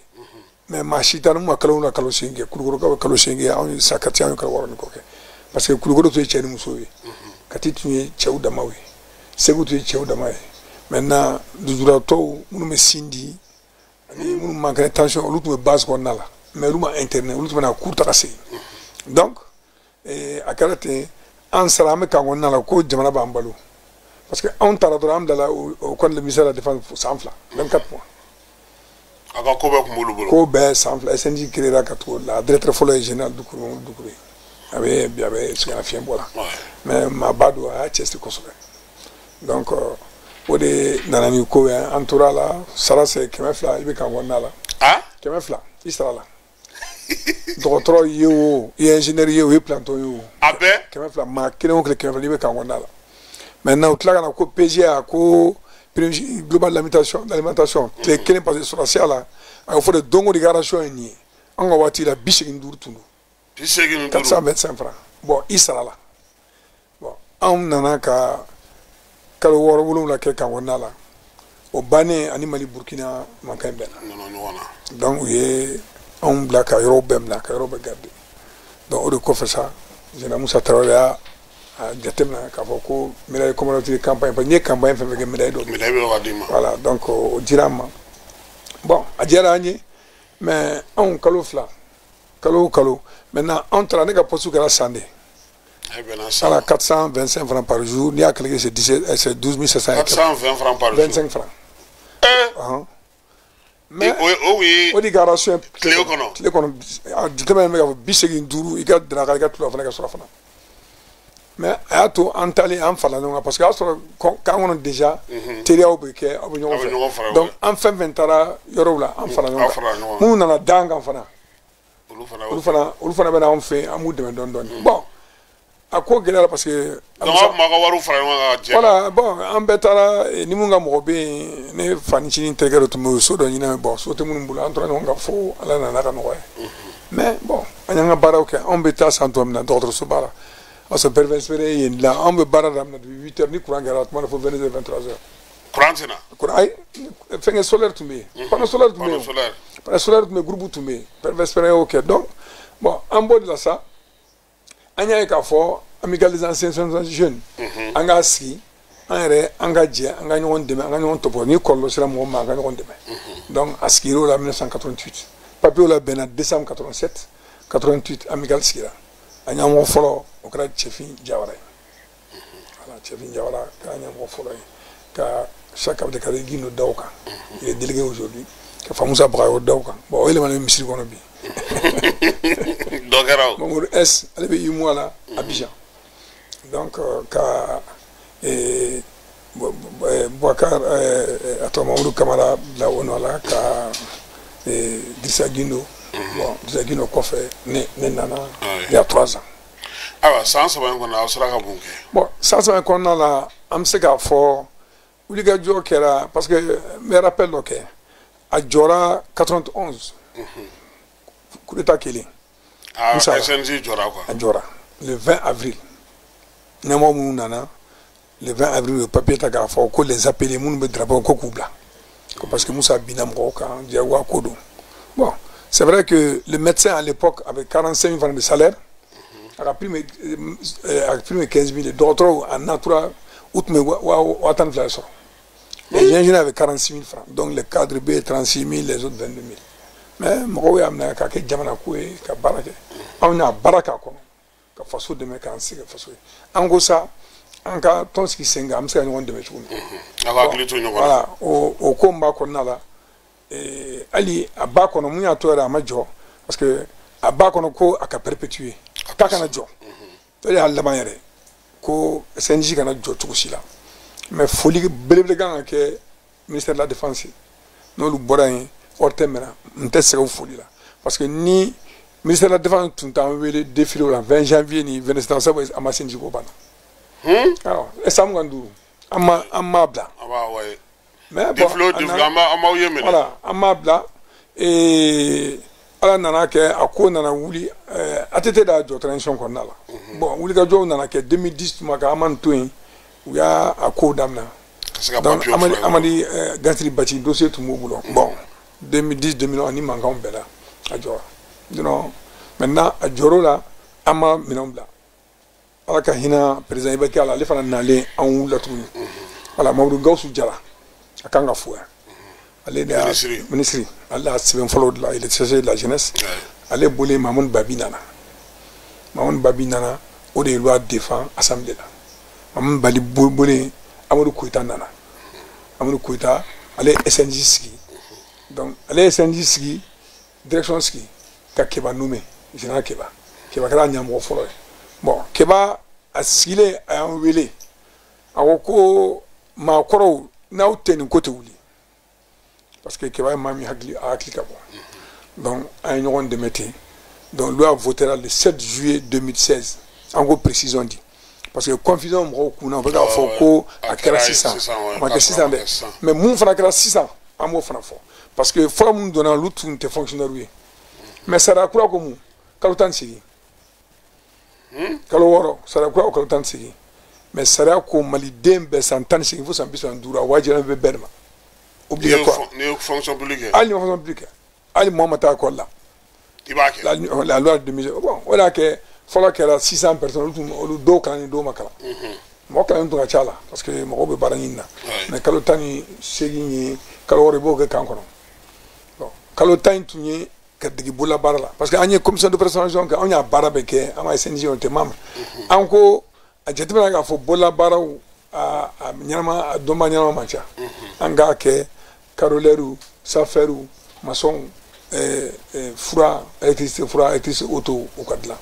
Mais maa si t'a ni ma kalo 7 kalo 8 kɛ. Kulukorokaw bɛ kalo 8 kɛ, anw ye sa Kati, anw ye kalo 6 ni kɔ kɛ. Parce que Kulukoro tun ye cɛ ni muso ye. Kati tun ye cɛw damaw ye. Segu tun ye cɛw dama ye. Maintenant lujuratɔw minnu bɛ sin di ani minnu man kɛnɛ tension, olu tun bɛ base kɔnɔna la. Mais olu ma internet, olu tun bɛ na cours ta ka segin. Donc a kɛra ten, an sara, an bɛ camp kɔnɔna la ko jamana b'an balo. Parce que anw taara dɔrɔn, an bilala au compte le ministère de la Défense san 2, 24 mois. A ka ko bɛɛ tun b'olu bolo. Ko bɛɛ san 2. SNJ créera ka tugu la, directeur fɔlɔ ye général Dukure Dukure. A bɛ bi, a bɛ sɛgɛnnafiɲɛ bɔ la. Mais maaba don, a y'a cɛsiri kosɛbɛ. Donc o de nana ni ko ye, an tora la, sara c'est 200, i bɛ camp kɔnɔna la. Ah? 200 i sara la. Dɔgɔtɔrɔ ye o, i ye ingénieur ye o, i ye planton ye o. A bɛɛ? 200, maa kelen o kelen 200, i bɛ camp kɔnɔna la. Maintenant u tila ka na ko PGA, ko prime globale d'alimentation, tile kelen, parce que sɔrɔdasiya la a bɛ fɔ de don o don i ka ration ye nin ye. An ka waati la 85 tun don. 85. 425 francs. Bon, i sara la. Bon, anw nana ka kalo 6 7 kɛ camp kɔnɔna la. O bannen, ani Mali Burkina mankan in bɛnna. Nana ɲɔgɔn na. Donc u ye anw bila ka yɔrɔw bɛɛ minɛ, ka yɔrɔ bɛɛ garder. Donc o de kɔfɛ sa, général Musa Tarawele y'a jateminɛ k'a fɔ ko médaille commémorative campagne, parce que n'i ye campagne fɛn fɛn kɛ, médaille dɔ. Médaille bɛ ka d'i ma. Voilà, donc o dira an ma. Bon, a diyara an ye, mais anw kalo 2, kalo o kalo. Maintenant anw taara, ne ka poste kɛra san de. Voilà, 425 francs par jour. N'i y'a calculé, c'est 17, c'est 12 700. 420 francs par jour. 25 francs. Mais o ye o de ka ration. Tile kɔnɔ. Tile kɔnɔ, a jateminɛ bɛ k'a fɔ 85, i ka daraka, i ka tula fana, i ka sɔrɔ fana. Mais a y'a to an taalen, an farala ɲɔgɔn kan, parce que a y'a sɔrɔ camp kɔnɔ déjà teriyaw bɛ kɛ, aw bɛ ɲɔgɔn fɛ. Donc an fɛn fɛn taara yɔrɔw la, an farala ɲɔgɔn kan. Minnu nana d'an kan fana, olu fana bɛ na anw fɛ yen, an b'u dɛmɛ dɔɔni dɔɔni. Bon, a ko gɛlɛyara parce que. Donc aw tun b'aw ka wariw fara ɲɔgɔn kan ka jɛ. Voilà, bon, an bɛɛ taara ni mun ka mɔgɔ bɛ yen, ne fa nicinin terikɛ dɔ tun bɛ yen, so dɔ ɲini, bon, so tɛ minnu bolo, an tora ɲɔgɔn kan fo Ala nana ka nɔgɔya. Mais bon, an y'an ka baaraw kɛ, anw bɛ taa san tuma min na dɔgɔtɔrɔsoba la. Parce que préfecture ye yen dilan, anw bɛ baara daminɛ depuis 8 heures, ni courant kɛra tuma dɔ fo 22 heures, 23 heures. Courant tɛ na. Courant, ayi, fɛnkɛ solaire tun bɛ yen. Panneau solaire tun bɛ yen. Panneau solaire tun bɛ yen, groupe tun bɛ yen. Préfecture y'o kɛ. Donc bon, an b'o de la sa, an y'a ye k'a fɔ amicale des anciens jeunes, an k'a sigi an yɛrɛ, an ka jɛ, an ka ɲɔgɔn dɛmɛ, an ka ɲɔgɔn tɔpɔ, ni kɔlɔlɔ sera mɔgɔ ma, an ka ɲɔgɔn dɛmɛ. Donc a sigir'o la 1988, papier la bɛnna décembre 87, 88 amicale sigira. A ɲɛmɔgɔ fɔlɔ o kɛra Cɛfin Jawara ye. Voilà, Cɛfin Jawara kɛra ɲɛmɔgɔ fɔlɔ ye, ka Cheikh Abdelkader Guindo da o kan, il est délégué aujourd'hui, ka Famusa Bagayogo da o kan. Bon, o yɛlɛmana misiri kɔnɔ bi. Dɔ kɛra o. Mamadou S, ale bɛ UMOA la Abidjan. Donc ka Boubacar, a tɔgɔ Mamadou Kamara bila o nɔ la, ka Drissa Guindo. Bon, Drissa Guindo kɔfɛ, ne nana il y a 3 ans. Ayiwa, san 3 in kɔnɔ, aw sera ka mun kɛ? Bon, san 3 in kɔnɔna la, an bɛ se k'a fɔ wulikajɔ kɛra, parce que n bɛ rappel dɔ kɛ. A jɔra 91, coup d'état kelen. Ah, SNJ jɔra quoi. A jɔra le 20 avril. Ɲɛmɔgɔ minnu nana le 20 avril, u ye papier ta k'a fɔ ko les appelés minnu bɛ drapeau ko k'u bila. Ko parce que Musa binna mɔgɔw kan, diyagoya ko don. Bon, c'est vrai que le médecin à l'époque avait 45 000 francs de salaire. A ka prime 15 000. Dɔgɔtɔrɔw en natura u tun bɛ 12,000 sɔrɔ. Les ingénieurs avaient 46 000 francs. Donc les cadres B 36 000, les autres 22 000. Mais mɔgɔw y'a minɛ k'a kɛ jamana ko ye, ka baara kɛ. Anw y'a baara k'a kɔnɔ, ka faso dɛmɛ, k'an se kɛ faso ye. An ko sa, An ka tɔn sigi sen kan, an bɛ se ka ɲɔgɔn dɛmɛ cogo min. A ka hakili to ɲɔgɔn na. Voilà, o ko min b'a kɔnɔna la, hali a b'a kɔnɔ, mun y'a to yɛrɛ a ma jɔ, parce que a b'a kɔnɔ ko a ka perpétuer, k'a kana jɔ. O de y'a laban yɛrɛ ko SNJ kana jɔ cogo si la. Mais foli belebele kan ka kɛ ministère de la Défense, n'olu bɔra yen, ORTM na, n tɛ sɛgɛn o foli la, parce que ni ministère de la Défense tun t'an wele défilé la 20 janvier ni 27, sabu a ma SNJ ko banna. Awɔ, san 25 an m'a bila. A b'a waye. Mais bon, défilé o défilé, an b'aw ye minɛ. Voilà, an m'a bila. Ala nana kɛ, a ko nana wuli, ATT da jɔ transition kɔnɔna la. Bon, wulikajɔw nana kɛ 2010 tuma kan, an ma nin to yen, u y'a a kow daminɛ. Donc Amadi Gansiri Bathily dossier tun b'u bolo. Bon, 2010 2011 ni mankanw bɛnna, a jɔra. Sinon maintenant a jɔr'o la, an ma minɛnw bila. Ala ka hinɛ président IBK la, ale fana nalen, an wulila tuguni. Voilà, Mamadu Gawusu Jara, a kan ka fo yan. Ale de y'a ministre, ale y'a sɛbɛn fɔlɔ de la, il est chargé de la jeunesse. Ale bɔlen, Mahamadu Babi nana. Mahamadu Babi nana, o de ye loi défend assemblée la. Mahamadu Babi bɔlen, Amadu Koyita nana. Amadu Koyita, ale ye SNJ sigi. Donc ale ye SNJ sigi, direction sigi, ka Keba nommé, général Keba. Keba kɛra ɲɛmɔgɔ fɔlɔ ye. Bon, Keba a sigilen, a y'an wele. A ko ko maakɔrɔw, n'aw tɛ nin ko tɛ wuli. Parce que Keba ye maa min hakili, a hakili ka bon. Donc an ye ɲɔgɔn dɛmɛ ten. Donc loi votera le 7 juillet 2016. An ko précision di, parce que confusion mɔgɔw kun na, u bɛ k'a fɔ ko a kɛra sisan, a ma kɛ sisan dɛ. Mais mun fana kɛra sisan, an b'o fana fɔ, parce que fɔlɔ minnu donna, olu tun tɛ fonctionnaire ye. Mais sariya kura ko mun? Kalo 18, kalo 6, sariya kura ko kalo 18. Mais sariya ko maliden bɛɛ san 18 fo san 35, a wajibi bɛ bɛɛ de ma, obligatoire. N'i ye fonction publique kɛ. Hali ni fonction publique kɛ, hali mɔgɔ ma taa école la. I b'a kɛ. La loi de 2000, bon, o de y'a kɛ fɔlɔ kɛra 600 personnes, olu tun, olu dɔw kalan ni dɔw ma kalan. Mɔgɔ kalan tun ka ca la, parce que mɔgɔw bɛ baara ɲini na. Mais kalo 18 ye, kalo 6, i b'o kɛ camp kɔnɔ. Bon, kalo 10 in tun ye ka dege bolola baara la, parce que an ye commission de préparation kɛ, anw y'a baara bɛɛ kɛ, an ma SNJ o tɛ membre. An ko a jateminɛ k'a fɔ bolola baaraw a ɲɛnama, a dɔnba ɲɛnama man ca. An k'a kɛ carreleur, sapeur, maçon, fura, électricité, fura, électricité, auto, u ka dilan.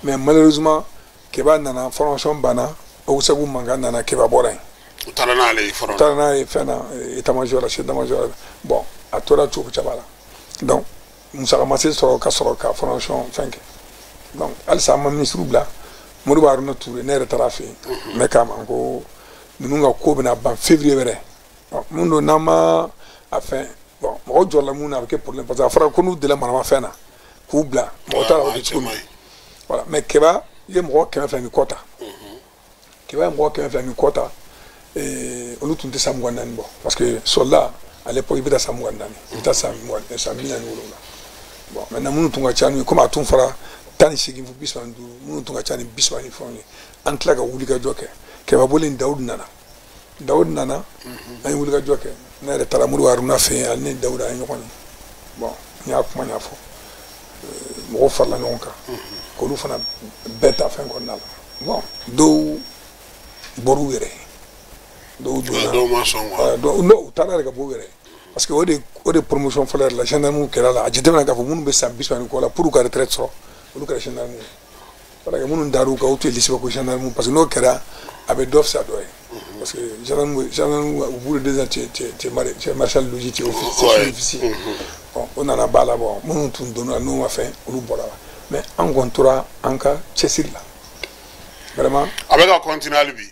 Mais malheureusement Keba nana, formation banna, Ogossagou mankan nana, Keba bɔra yen. U taara n'ale ye fɔlɔ. U taara n'a ye fɛn na, état major la, chef d'état major la. Bon, a tora cogo caman la. Donc musaka ma se sɔrɔ ka sɔrɔ ka formation fɛn kɛ. Donc halisa an ma ministre bila, Modibo Haruna Touré, ne yɛrɛ taara a fɛ yen. Ne k'a ma ko ninnu ka ko bɛna ban février wɛrɛ. Mun don n'an ma a fɛn, bon, mɔgɔw jɔrɔla mun na, a bɛ kɛ problème, parce que a fɔra ko n'u delila maramafɛn na k'u bila, mɔgɔ t'a la o bɛ cogo min. Voilà, mais Keba ye mɔgɔ 200 ni kɔ ta. Keba ye mɔgɔ 200 ni kɔ ta, olu tun tɛ san 24 bɔ, parce que soldat à l'époque i bɛ taa san 24, i bɛ taa san 20, san 47. Bon, maintenant minnu tun ka ca n'u ye, komi a tun fɔra 18 fo 35, minnu tun ka ca ni 30 ni fɛnw ye, an tila ka wulikajɔ kɛ. Keba bɔlen, Dawudu nana. Dawudu nana, an ye wulikajɔ kɛ. Ne yɛrɛ taara Modibo Haruna fɛ yen, ale ni Dawuda an ye ɲɔgɔn ye. Bon, n y'a kuma ɲɛfɔ, mɔgɔw farala ɲɔgɔn kan k'olu fana bɛɛ ta fɛn kɔnɔna la. Bon, dɔw bɔr'u yɛrɛ ye, dɔw donna, dɔw ma sɔn quoi. Dɔw u taara yɛrɛ ka bɔ u yɛrɛ ye, parce que o de promotion fɔlɔ yɛrɛ la, gendarme kɛra la. A jateminɛ k'a fɔ minnu bɛ san 30 ni kɔ la, pour ka retraite sɔrɔ, olu kɛra gendarme ye. Voilà, que minnu dar'u kan, u tun ye liste ko gendarme, parce que n'o kɛra a bɛ dɔ fisaya dɔ ye, parce que gendarme, au bout de 2 ans, tu es maréchal logis, tu es officier, officier. Bon, o nana ba la. Bon, minnu tun donna n'u ma fɛn, olu bɔra la. Mais an kɔni tora an ka cɛsiri la vraiment. A bɛ ka continuer hali bi.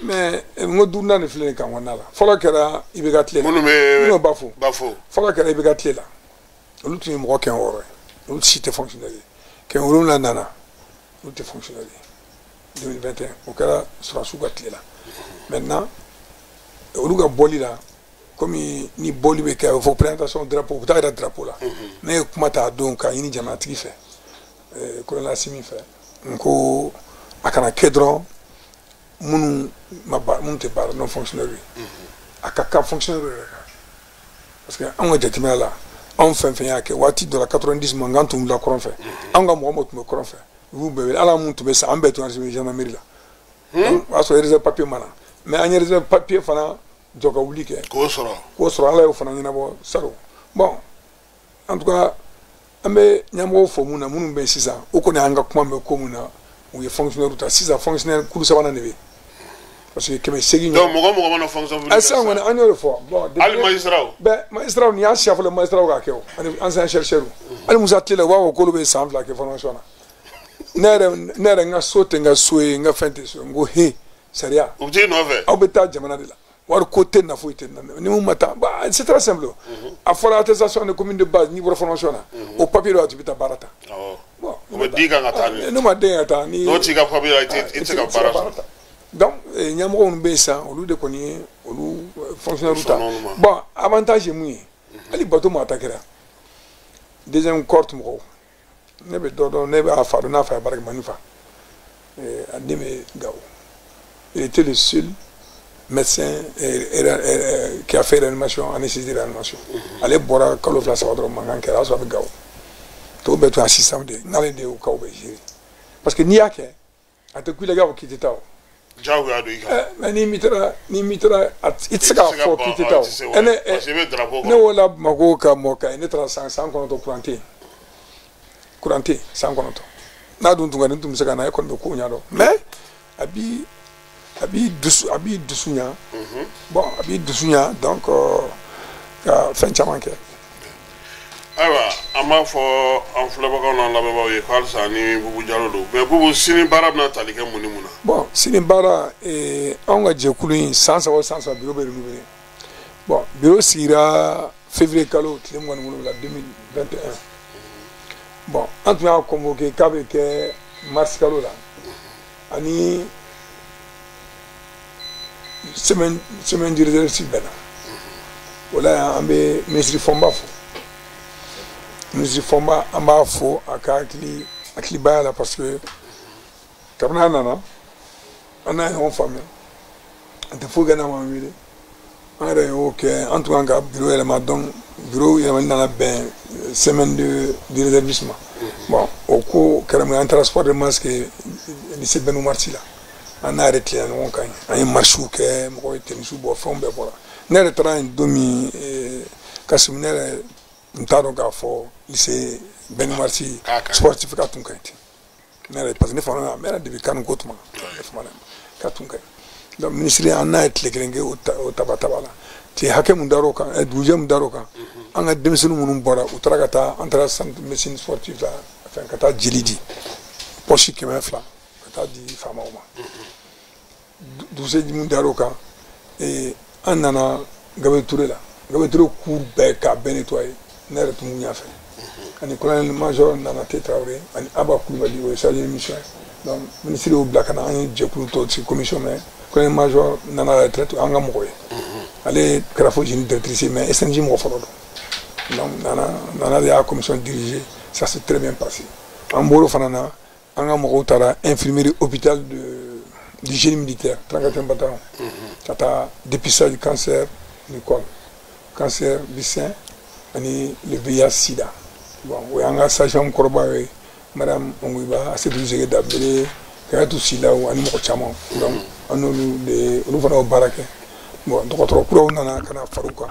Mais n ko duurunan de filɛ nin kan kɔnɔna la. Fɔlɔ kɛra IBK tile la. Minnu bɛ minnu b'a fɔ. Bafo. Fɔlɔ kɛra IBK tile la, olu tun ye mɔgɔ 600 ye, olu si tɛ fonctionnaire ye. 700 nana, olu tɛ fonctionnaire ye. 2021, o kɛra sɔrɔdasiw ka tile la. Maintenant olu ka bɔli la, komi ni bɔli bɛ kɛ, a bɛ fɔ présentation drapeau, u bɛ taa yira drapeau la. Ne ye kuma ta a don k'a ɲini jamanatigi fɛ, colonel Assimi fɛ, n ko a kana kɛ dɔrɔn minnu ma ba, minnu tɛ baara, non fonctionnaire ye, a ka kan fonctionnaire yɛrɛ kan, parce que anw ka jateminɛ la, anw fɛn fɛn y'a kɛ waati dɔ la, 90 mankan tun wulila kɔrɔn fɛ, anw ka mɔgɔ mɔgɔ tun bɛ kɔrɔn fɛ, u y'u bɛɛ wele, ala mun tun bɛ sa, an bɛɛ tun bɛ gendarmerie la. Donc o y'a sɔrɔ réserve papier ma na, mais an ye réserve papier fana jɔ ka wuli kɛ k'o sɔrɔ. K'o sɔrɔ, Ala y'o fana ɲɛnabɔ salon. Bon, en tout cas, an bɛ ɲɛmɔgɔw fɔ mun na, minnu bɛ yen sisan, o kɔni y'an ka kuma mɛn ko mun na, u ye fonctionnaire ta. Sisan fonctionnaire kulu sabanan de bɛ yen, parce que 800. Donc mɔgɔ mɔgɔ mana fonction publique. Sisan kɔni, an y'o de fɔ. Bon, hali magistrat. Bɛɛ, magistrat, nin y'a siɲɛ fɔlɔ magistrat k'a kɛ o, ani ancien chercheur. Hali Musa tile la, u b'a fɔ k'olu bɛ san 2 kɛ formation na. Ne yɛrɛ, n ka so tɛ n ka so ye, n ka fɛn tɛ so ye. N ko he, sariya. U bɛ t'i nɔfɛ. Aw bɛ taa jamana de la, wari ko tɛ na, foyi tɛ na ni mun ma taa. Bah, c'est très simple. A fɔra attestation de commune de base, n'i bɔra formation na, o papier dɔ, a tun bɛ taa baara ta. Bon, o bɛ d'i kan ka taa ni. Ne ma den ka taa ni. N'o t'i ka papier la, i tɛ se ka baara sɔrɔ. Donc ɲɛmɔgɔ minnu bɛ yen sisan, olu de kɔni ye olu fonctionnaire ta. Bon, avantage ye mun ye? Hali bateau maa ta kɛra deuxième cohorte mɔgɔw, ne bɛ dɔ dɔn, ne b'a fa dɔn, n'a fa ye baara kɛ Manifa, a den bɛ Gawo. Il était le seul médecin qui a fait réanimation, anesthésie réanimation. Ale bɔra kalo 2 3 dɔrɔn, mankan kɛra, a y'a sɔrɔ a bɛ Gawo. Tɔw bɛɛ tun assistant de ye, n'ale de y'o cas bɛɛ gérer. Parce que n'i y'a kɛ, a tɛ ku i la k'a fɔ k'i tɛ taa o. Diyagoya don i kan. Mais ni mi taara, i tɛ se k'a fɔ k'i tɛ taa o. Parce que i bɛ drapeau kɔnɔ. Ne wolola Bamakɔ ka mɔ Kayi, ne taara san 9, courant tɛ yen. Courant tɛ yen san 9. N'a dun tun ka di, n tun bɛ se ka na, e kɔni bɛ kow ɲɛdɔn. Mais a b'i dusu ɲa. Bon, a b'i dusu ɲa, donc ka fɛn caman kɛ. Ayiwa, an b'a fɔ an filɛbagaw n'an lamɛnbagaw ye ko halisa ni Bubu Jalo don. Mais Bubu, sini baara bɛna tali kɛ mun ni mun na? Bon, sini baara, anw ka jɛkulu in, san 3 o san 3, bureau bɛ renouveler. Bon, bureau sigira février kalo tile 27 2021. Bon, an tun y'a convoqué k'a bɛ kɛ mars kalo la, ani semaine du réserve bɛnna o la yan. An bɛ ministre Fɔnba fo, ministre Fɔnba, an b'a fo a ka hakilibaya la, parce que kabini a nana, an n'a ye ɲɔgɔn faamuya, an tɛ foyi kɛ n'a m'an wele. An yɛrɛ y'o kɛ, an tun kan ka bureau yɛlɛma, donc bureau yɛlɛmali nana bɛn semaine de réservisme ma. Bon, o ko kɛra mun ye? An taara sport de masse kɛ lycée Bɛn Oumar Sy la, an n'a yɛrɛ tilenna ɲɔgɔn kan yen, an ye marches kɛ, mɔgɔw ye tennis bɔ, fɛnw bɛɛ bɔra. Ne yɛrɛ taara yen don min, Kasimu, ne yɛrɛ n t'a dɔn k'a fɔ lycée Bɛn Oumar Sy sportif ka tun ka ɲi ten. Ne yɛrɛ, parce que ne fana a mɛnna depuis kanu ko tuma, ne fana ka tun ka ɲi. Donc ministre, an n'a ye tile kelen kɛ o taba taba la. Tile hakɛ mun dar'o kan, dugujɛ mun dar'o kan, an ka denmisɛnnin minnu bɔra, u taara ka taa, an taara centre médecine sportive la fɛn, ka taa jeli di, poche 200 ka taa di faamaw ma. Dugusɛ mun dar'o kan, an nana Gabriel Touré la, Gabriel Touré cour bɛɛ k'a bɛɛ nettoyé. Ne yɛrɛ tun b'u ɲɛfɛ, ani colonel major Nana T Traoré ani Aba Kulibali, o ye chargé de mission ye. Donc ministre y'o bila ka na, an ye jɛkulu tɔw sigi, commission. Mais colonel major Nana la retraite, an ka mɔgɔ ye, ale kɛra fo génie directrice ye, mais SNJ mɔgɔ fɔlɔ don. Donc Nana de y'a commission dirigée, ça s'est très bien passé. An bɔr'o fana na, an ka mɔgɔw taara infirmerie hôpital du génie militaire, 34e bataillon, ka taa dépistage du cancer du col, cancer du sein ani le VIH sida. Bon, o y'an ka sage-femme kɔrɔbaw ye, madame Onguiba, Asetu Zege Danbele, Kayatu Silaw ani mɔgɔ caman. Donc an n'olu de, olu fana y'o baara kɛ. Bon, dɔgɔtɔrɔ kuraw nana ka na far'u kan,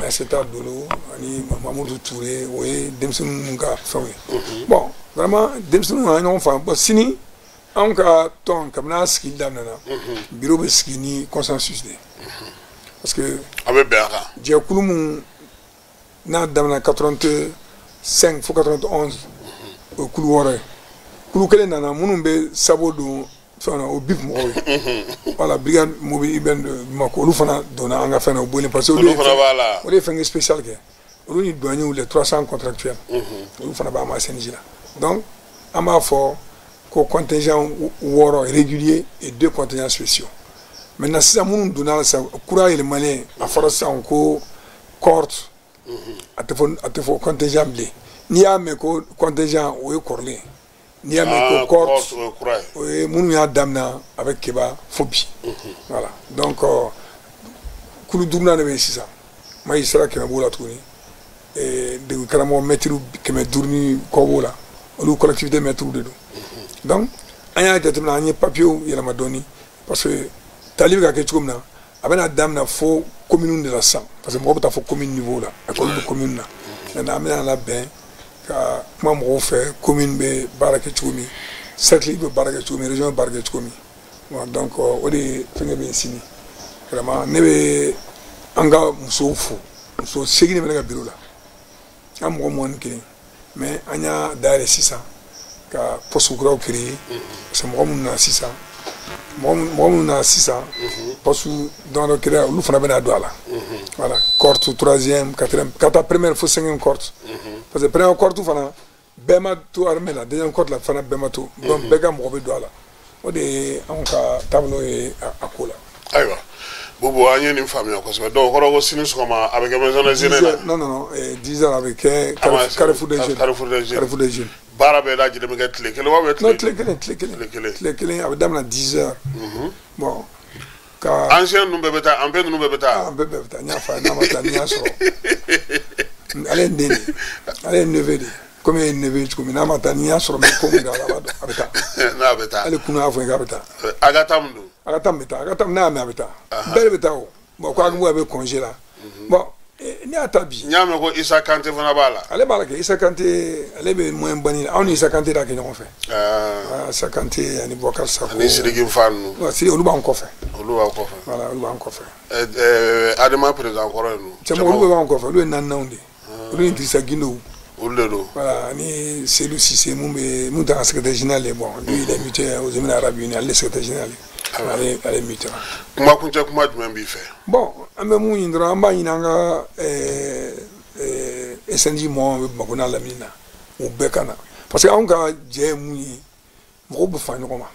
Aseta Dolo ani Mamudu Ture, o ye denmisɛnnin ninnu ka fɛnw ye. Bon, vraiment, denmisɛnninw nana ɲɔgɔn faamu. Bon, sini anw ka tɔn, kabini a sigili daminɛna, bureau bɛ sigi ni consensus de ye, parce que a bɛ bɛn a kan. Jɛkulu mun n'a daminɛ 85 fo 91, o ye kulu 6 ye. Kulu kelen nana, minnu bɛ sabo don fɛn na, o BIP mɔgɔw ye, voilà, brigade mobile urbaine de Bamako, olu fana donna an ka fɛn na, o bɔlen, parce que olu fana b'a la. Olu ye fɛn spécial kɛ, olu ni douaniers, les 300 contractuels, olu fana b'a ma SNJ la. Donc an b'a fɔ ko contingent 6 régulier et deux contingents spéciaux. Maintenant sisan, minnu donna la sisan, kura yɛlɛmalen, a fɔra sisan ko cohorte, a tɛ fɔ contingent bilen. N'i y'a mɛn ko contingent, o ye kɔrɔlen. N'i y'a mɛn ko cohorte, o ye minnu y'a daminɛ avec Keba fo bi. Voilà, donc kulu duurunan de bɛ yen sisan. Magistrat 100 b'o la tuguni, degeli karamɔgɔ mɛtiri 500 ni kɔ b'o la, olu collectivité mɛtiriw de don. Donc An y'a jateminɛ, an ye papiyew yɛlɛma dɔɔni, parce que tali bɛ ka kɛ cogo min na, a bɛna daminɛ fo commune de la sisan, parce que mɔgɔ bɛ taa fo commune niveau la, école bɛ commune na. Maintenant an bɛna labɛn ka kuma mɔgɔw fɛ, commune bɛ baara kɛ cogo min, cercle bɛ baara kɛ cogo min, région bɛ baara kɛ cogo min. Bon, donc o de ye fɛnkɛ bɛ yen sini. Vraiment, ne bɛ an ka musow fo. Muso 8 de bɛ ne ka bureau la, an mɔgɔ 21, mais an y'a dayɛlɛ sisan ka poste kuraw créer, parce que mɔgɔ minnu nana sisan, mɔgɔ minnu nana sisan, poste damadɔ créer, olu fana bɛna don a la. Voilà, cohorte troisième, quatrième, ka taa première fo cinquième cohorte, parce que première cohorte fana bɛɛ ma to armée la, deuxième cohorte la fana bɛɛ ma to. Donc bɛɛ ka mɔgɔ bɛ don a la. O de ye anw ka taabolo ye a ko la. Ayiwa Boubou, an ye nin faamuya kosɛbɛ. Donc o kɔrɔ ko sini sɔgɔma a bɛ kɛ maison des jeunes la? Non, non, non, 10 heures, a bɛ kɛ Carrefour des Jeunes. Carrefour des Jeunes. Carrefour des Jeunes. Baara bɛɛ lajɛlen bɛ kɛ tile kelen wa? Non, tile kelen, tile kelen. Tile kelen. Tile kelen, a bɛ daminɛ 10 heures. Bon, ka ancien ninnu bɛɛ bɛ taa, an bɛɛ ninnu bɛɛ bɛ taa? An bɛɛ bɛ taa. N y'a fɔ a ye, n'a ma taa, n'i y'a sɔrɔ, ale ye n den de ye, ale ye n neveu de ye. Komi e ye neveu ye cogo min, n'a ma taa, n'i y'a sɔrɔ n bɛ ko min kɛ a la, a b'a dɔn, a bɛ taa. N'a bɛ taa. Hali kunun, a y'a fɔ n ye k'a bɛ taa. Agata mun don? A ka taa bɛ taa, a ka taa, n'a y'a mɛn, a bɛ taa. Bɛɛ de bɛ taa o. Bon, ko Agibu bɛ congé la. Bon, ne y'a ta bi. N y'a mɛn ko Isa Kante fana b'a la. Ale b'a la kɛ, Isa Kante, ale bɛ moyen bani la. Anw ni Isa Kante d'a kɛ ɲɔgɔn fɛ. Isa Kante ani Boubacar Sako. Ani Sidiki Fa ninnu. Sidi, olu b'an kɔfɛ. Olu b'aw kɔfɛ. Voilà, olu b'an kɔfɛ. Adama président kɔrɔ ye ninnu. Cɛmɔgɔ, olu bɛɛ b'an kɔfɛ, olu ye naaniw de ye. Olu ni Dirisa Gindo. Olu de don. Voilà, ani Seydou Cissé, mun bɛ mun t'an ka secrétaire général ye. Bon, lui, il est muté aux Émirats arabes unis, ale secrétaire général ye. Ale muté. Kuma kuncɛ kuma jumɛn b'i fɛ? Bon, an bɛ mun ɲini dɔrɔn, an b'a ɲini an ka SNJ mɔgɔw bɛ Bamakɔ n'a lamini na, u bɛɛ ka na, parce que anw ka jɛ ye mun ye, mɔgɔw bɛ fa ɲɔgɔn ma.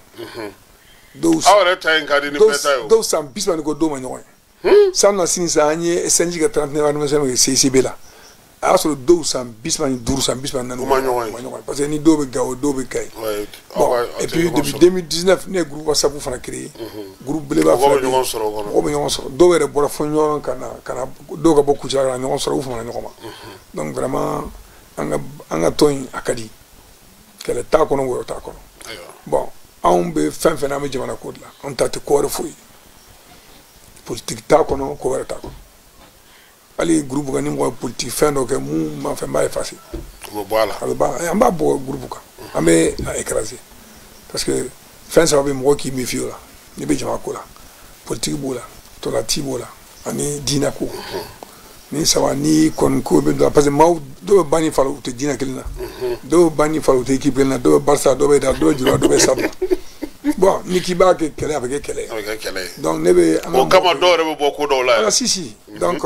Dɔw aw yɛrɛ ta in ka di ni bɛɛ ta ye o. Dɔw san 30 ni kɔ, dɔw ma ɲɔgɔn ye. San na sini san, an ye SNJ ka 39 anniversaire kɛ CICB la. A y'a sɔrɔ dɔw san 35, san 34, u ma ɲɔgɔn ye. Parce que ni dɔw bɛ Gawo, dɔw bɛ Kayi. Bon, et puis depuis 2019, ne ye groupe WhatsApp fana créé. Groupe belebeleba fila bɛ yen. Mɔgɔw bɛ ɲɔgɔn sɔrɔ. Dɔw yɛrɛ bɔra fo ɲɔgɔn ka na, ka na, dɔw ka bɔ Kucala ka na ɲɔgɔn sɔrɔ, u famana ɲɔgɔn ma. Donc vraiment, an ka tɔn in, a ka di. Kɛlɛ t'a kɔnɔ, wɔyɔ t'a kɔnɔ. Bon, anw bɛ fɛn fɛn na, an bɛ jamana ko de la. Anw ta tɛ ko wɛrɛ foyi ye. Politique t'a kɔnɔ, ko wɛrɛ t'a kɔnɔ. Hali groupe kan, ni mɔgɔ ye politique fɛn dɔ kɛ mun ma fɛn, n b'a effacer. O bɛ bɔ a la. A bɛ bɔ a la. An b'a bɔ groupe kan, an bɛ a écraser, parce que fɛn saba bɛ mɔgɔ k'i méfier o la n'i bɛ jama ko la: politique b'o la, tɔlati b'o la, ani diinɛ ko. Ni saba ni kɔni ko bɛ don, parce que maaw dɔw bɛ ba ni fa la, u tɛ diinɛ kelen na, dɔw bɛ ba ni fa la, u tɛ équipe kelen na, dɔw bɛ Barça, dɔw bɛ da, dɔw bɛ Jula, dɔw bɛ Sabula. Bon, ni k'i b'a kɛ kɛlɛ, a bɛ kɛ kɛlɛ ye. A bɛ kɛ kɛlɛ ye. Donc ne bɛ an ka O kama dɔw yɛrɛ bɛ bɔ ko dɔw la Ah yɛrɛ. si si, donc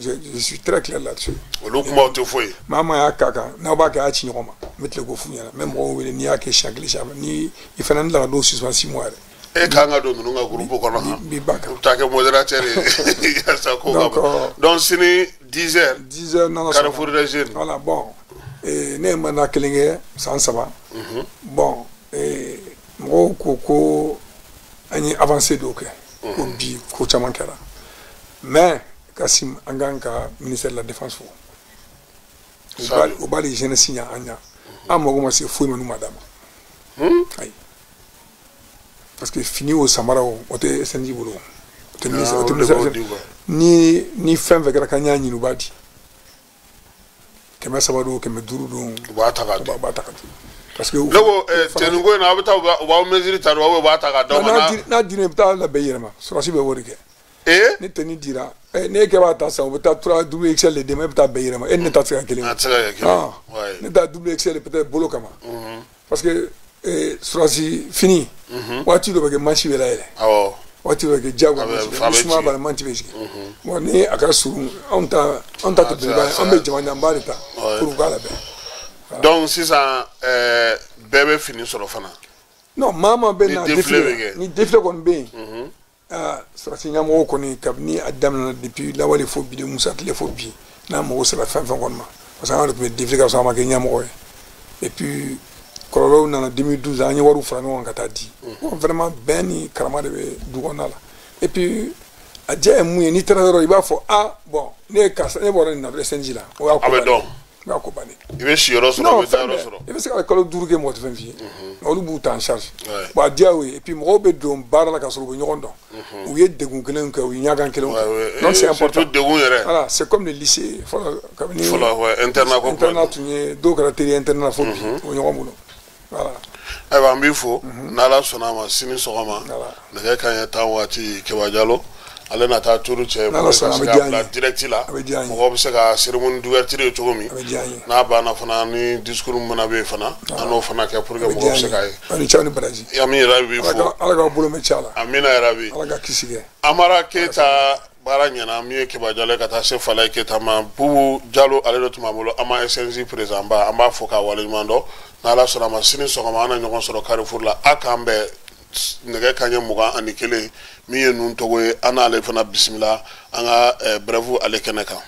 je suis très clair là-dessus. Olu kumaw tɛ foyi. Maa maa y'a k'a kan, n'aw b'a kɛ, a y'a ci ɲɔgɔn ma, n bɛ tile k'o f'u ɲɛna. N bɛ mɔgɔw wele, n'i y'a kɛ siɲɛ kelen, siɲɛ fila, ni i fana ne la ka dɔw suspend 6 mois yɛrɛ. E kan ka don ninnu ka groupe kɔnɔ han. N b'i ba kan. U bɛ taa kɛ modérateur ye yasa ko Donc, ka bɔ. Donc sini 10 heures. 10 heures, n'Ala sɔnna. Carrefour des Jeunes. Voilà, bon, ne ye mandat kelen kɛ, san 3. Bon, mɔgɔw ko ko an ye avancé dɔw kɛ, ko bi ko caman kɛra, mais Kassim, an kan ka ministère de la Défense fo. O b'ale jeunesse ɲa an ɲa. An mago ma se foyi ma n'u ma d'a ma. Ayi, parce que fini o, samara o, o tɛ SNJ bolo, o tɛ ministère, o tɛ olu de b'o ministère di quoi. Ni fɛn fɛn kɛra k'an y'a ɲini, u b'a di. 300 don, 500 don. U b'a ta k'a di. U b'a ta k'a di, parce que Ne ko tenue ko in na, aw bɛ taa, u b'aw mesure ta de wa, u b'a ta k'a d'aw ma? N'a dir'i ma, i bɛ taa labɛn i yɛrɛ ma. Sɔrɔdasi bɛ o de kɛ. Ni tenue dira, ne kɛ b'a ta san, u bɛ taa 3 double XL de d'e ma, e bɛ taa bɛn i yɛrɛ ma. E ni ne ta tɛ se ka kelen ye. A tɛ se ka kɛ kelen ye. Ne ta double XL peut-être bolo kama. Parce que sɔrɔdasi fini, waati dɔ bɛ kɛ, manche bɛ layɛlɛ. Waati dɔ bɛ kɛ, diyagoya manche bɛ, ni sumaya b'a la, manche bɛ jigin. Bon, ni a ka surun, anw ta tɛ belebele ye, an bɛ jama an b'a de ta pour u k'a labɛn. Donc sisan bɛɛ bɛ fini sɔrɔ fana? Non, maa maa bɛ Ni na défilé défilé bɛ kɛ. Ni défilé kɔni bɛ yen, sɔrɔdasi ɲɛmɔgɔw kɔni, kabini a daminɛna depuis lawale fo bi de, Musa tile fo bi, n'a mago sera fɛn fɛn kɔni ma, parce que an yɛrɛ tun bɛ défilé ka sɔrɔ an ma kɛ ɲɛmɔgɔ ye. Et puis kɔlɔlɔw nana 2012, an ye wariw fara ɲɔgɔn kan ka taa di. Bon, vraiment, bɛn ni karama de bɛ du kɔnɔna la. Et puis a diya ye mun ye, n'i taara yɔrɔ, i b'a fɔ: ah bon, ne ye karisa, ne bɔra nin na SNJ la. O y'a ko A bɛ bannen. dɔn. O y'a ko bannen. I bɛ si yɔrɔ sɔrɔ, i Non, bɛ taa fɛn yɔrɔ bɛɛ. sɔrɔ. I bɛ se ka kalo 5 kɛ, mɔgɔ tɛ fɛn f'i ye. Olu b'u ta en charge. Bon, a diya y'o ye. Et puis mɔgɔw bɛ don baara la ka sɔrɔ u bɛ ɲɔgɔn dɔn, u ye degun kelenw kɛ, u ye ɲagan kelenw kɛ, donc c'est important. Surtout degun yɛrɛ. Voilà, c'est comme le lycée fɔlɔ, kabini fɔlɔ, ouais, internat ko. Internat tun ye, dɔw kɛra teri internat fo bi, u bɛ ɲɔgɔn bolo, voilà. Ayiwa, an b'i fo. N'Ala sɔnna a ma, sini sɔgɔma nɛgɛ kanɲɛ 10 waati, Keba Jalo ale na taa turu cɛ N'Ala sɔnna, a bɛ diya an bila ye. direct la. A bɛ diya an ye. Mɔgɔw bɛ se ka cérémonie d'ouverture ye cogo min. A bɛ diya an ye. N'a banna fana, ni discours min fana bɛ yen fana, an n'o fana kɛ pour que A bɛ mɔgɔw diya bɛ se k'a an ye. ye. Aw ni ce, aw ni baraji. Ami yɛrɛ b'i Ala fo. ka, Ala k'aw bolo mɛn ci a la. Amina yɛrɛ bi. Ala ka kisi kɛ. Amara Keyita, baara ɲɛna. Min ye Keba Jalo ye, ka taa se Falaye Keyita ma, Bubu Jalo ale de tun b'an bolo, an ma SNJ président ba, an b'a fo k'a waleɲuman dɔn. N'Ala sɔnna a ma, sini sɔgɔma an na ɲɔgɔn sɔrɔ Carrefour la. A k'an bɛn nɛgɛ kanɲɛ 21, min ye ninnu tɔgɔ ye, an n'ale fana bisimila an ka brève ale kɛnɛ kan.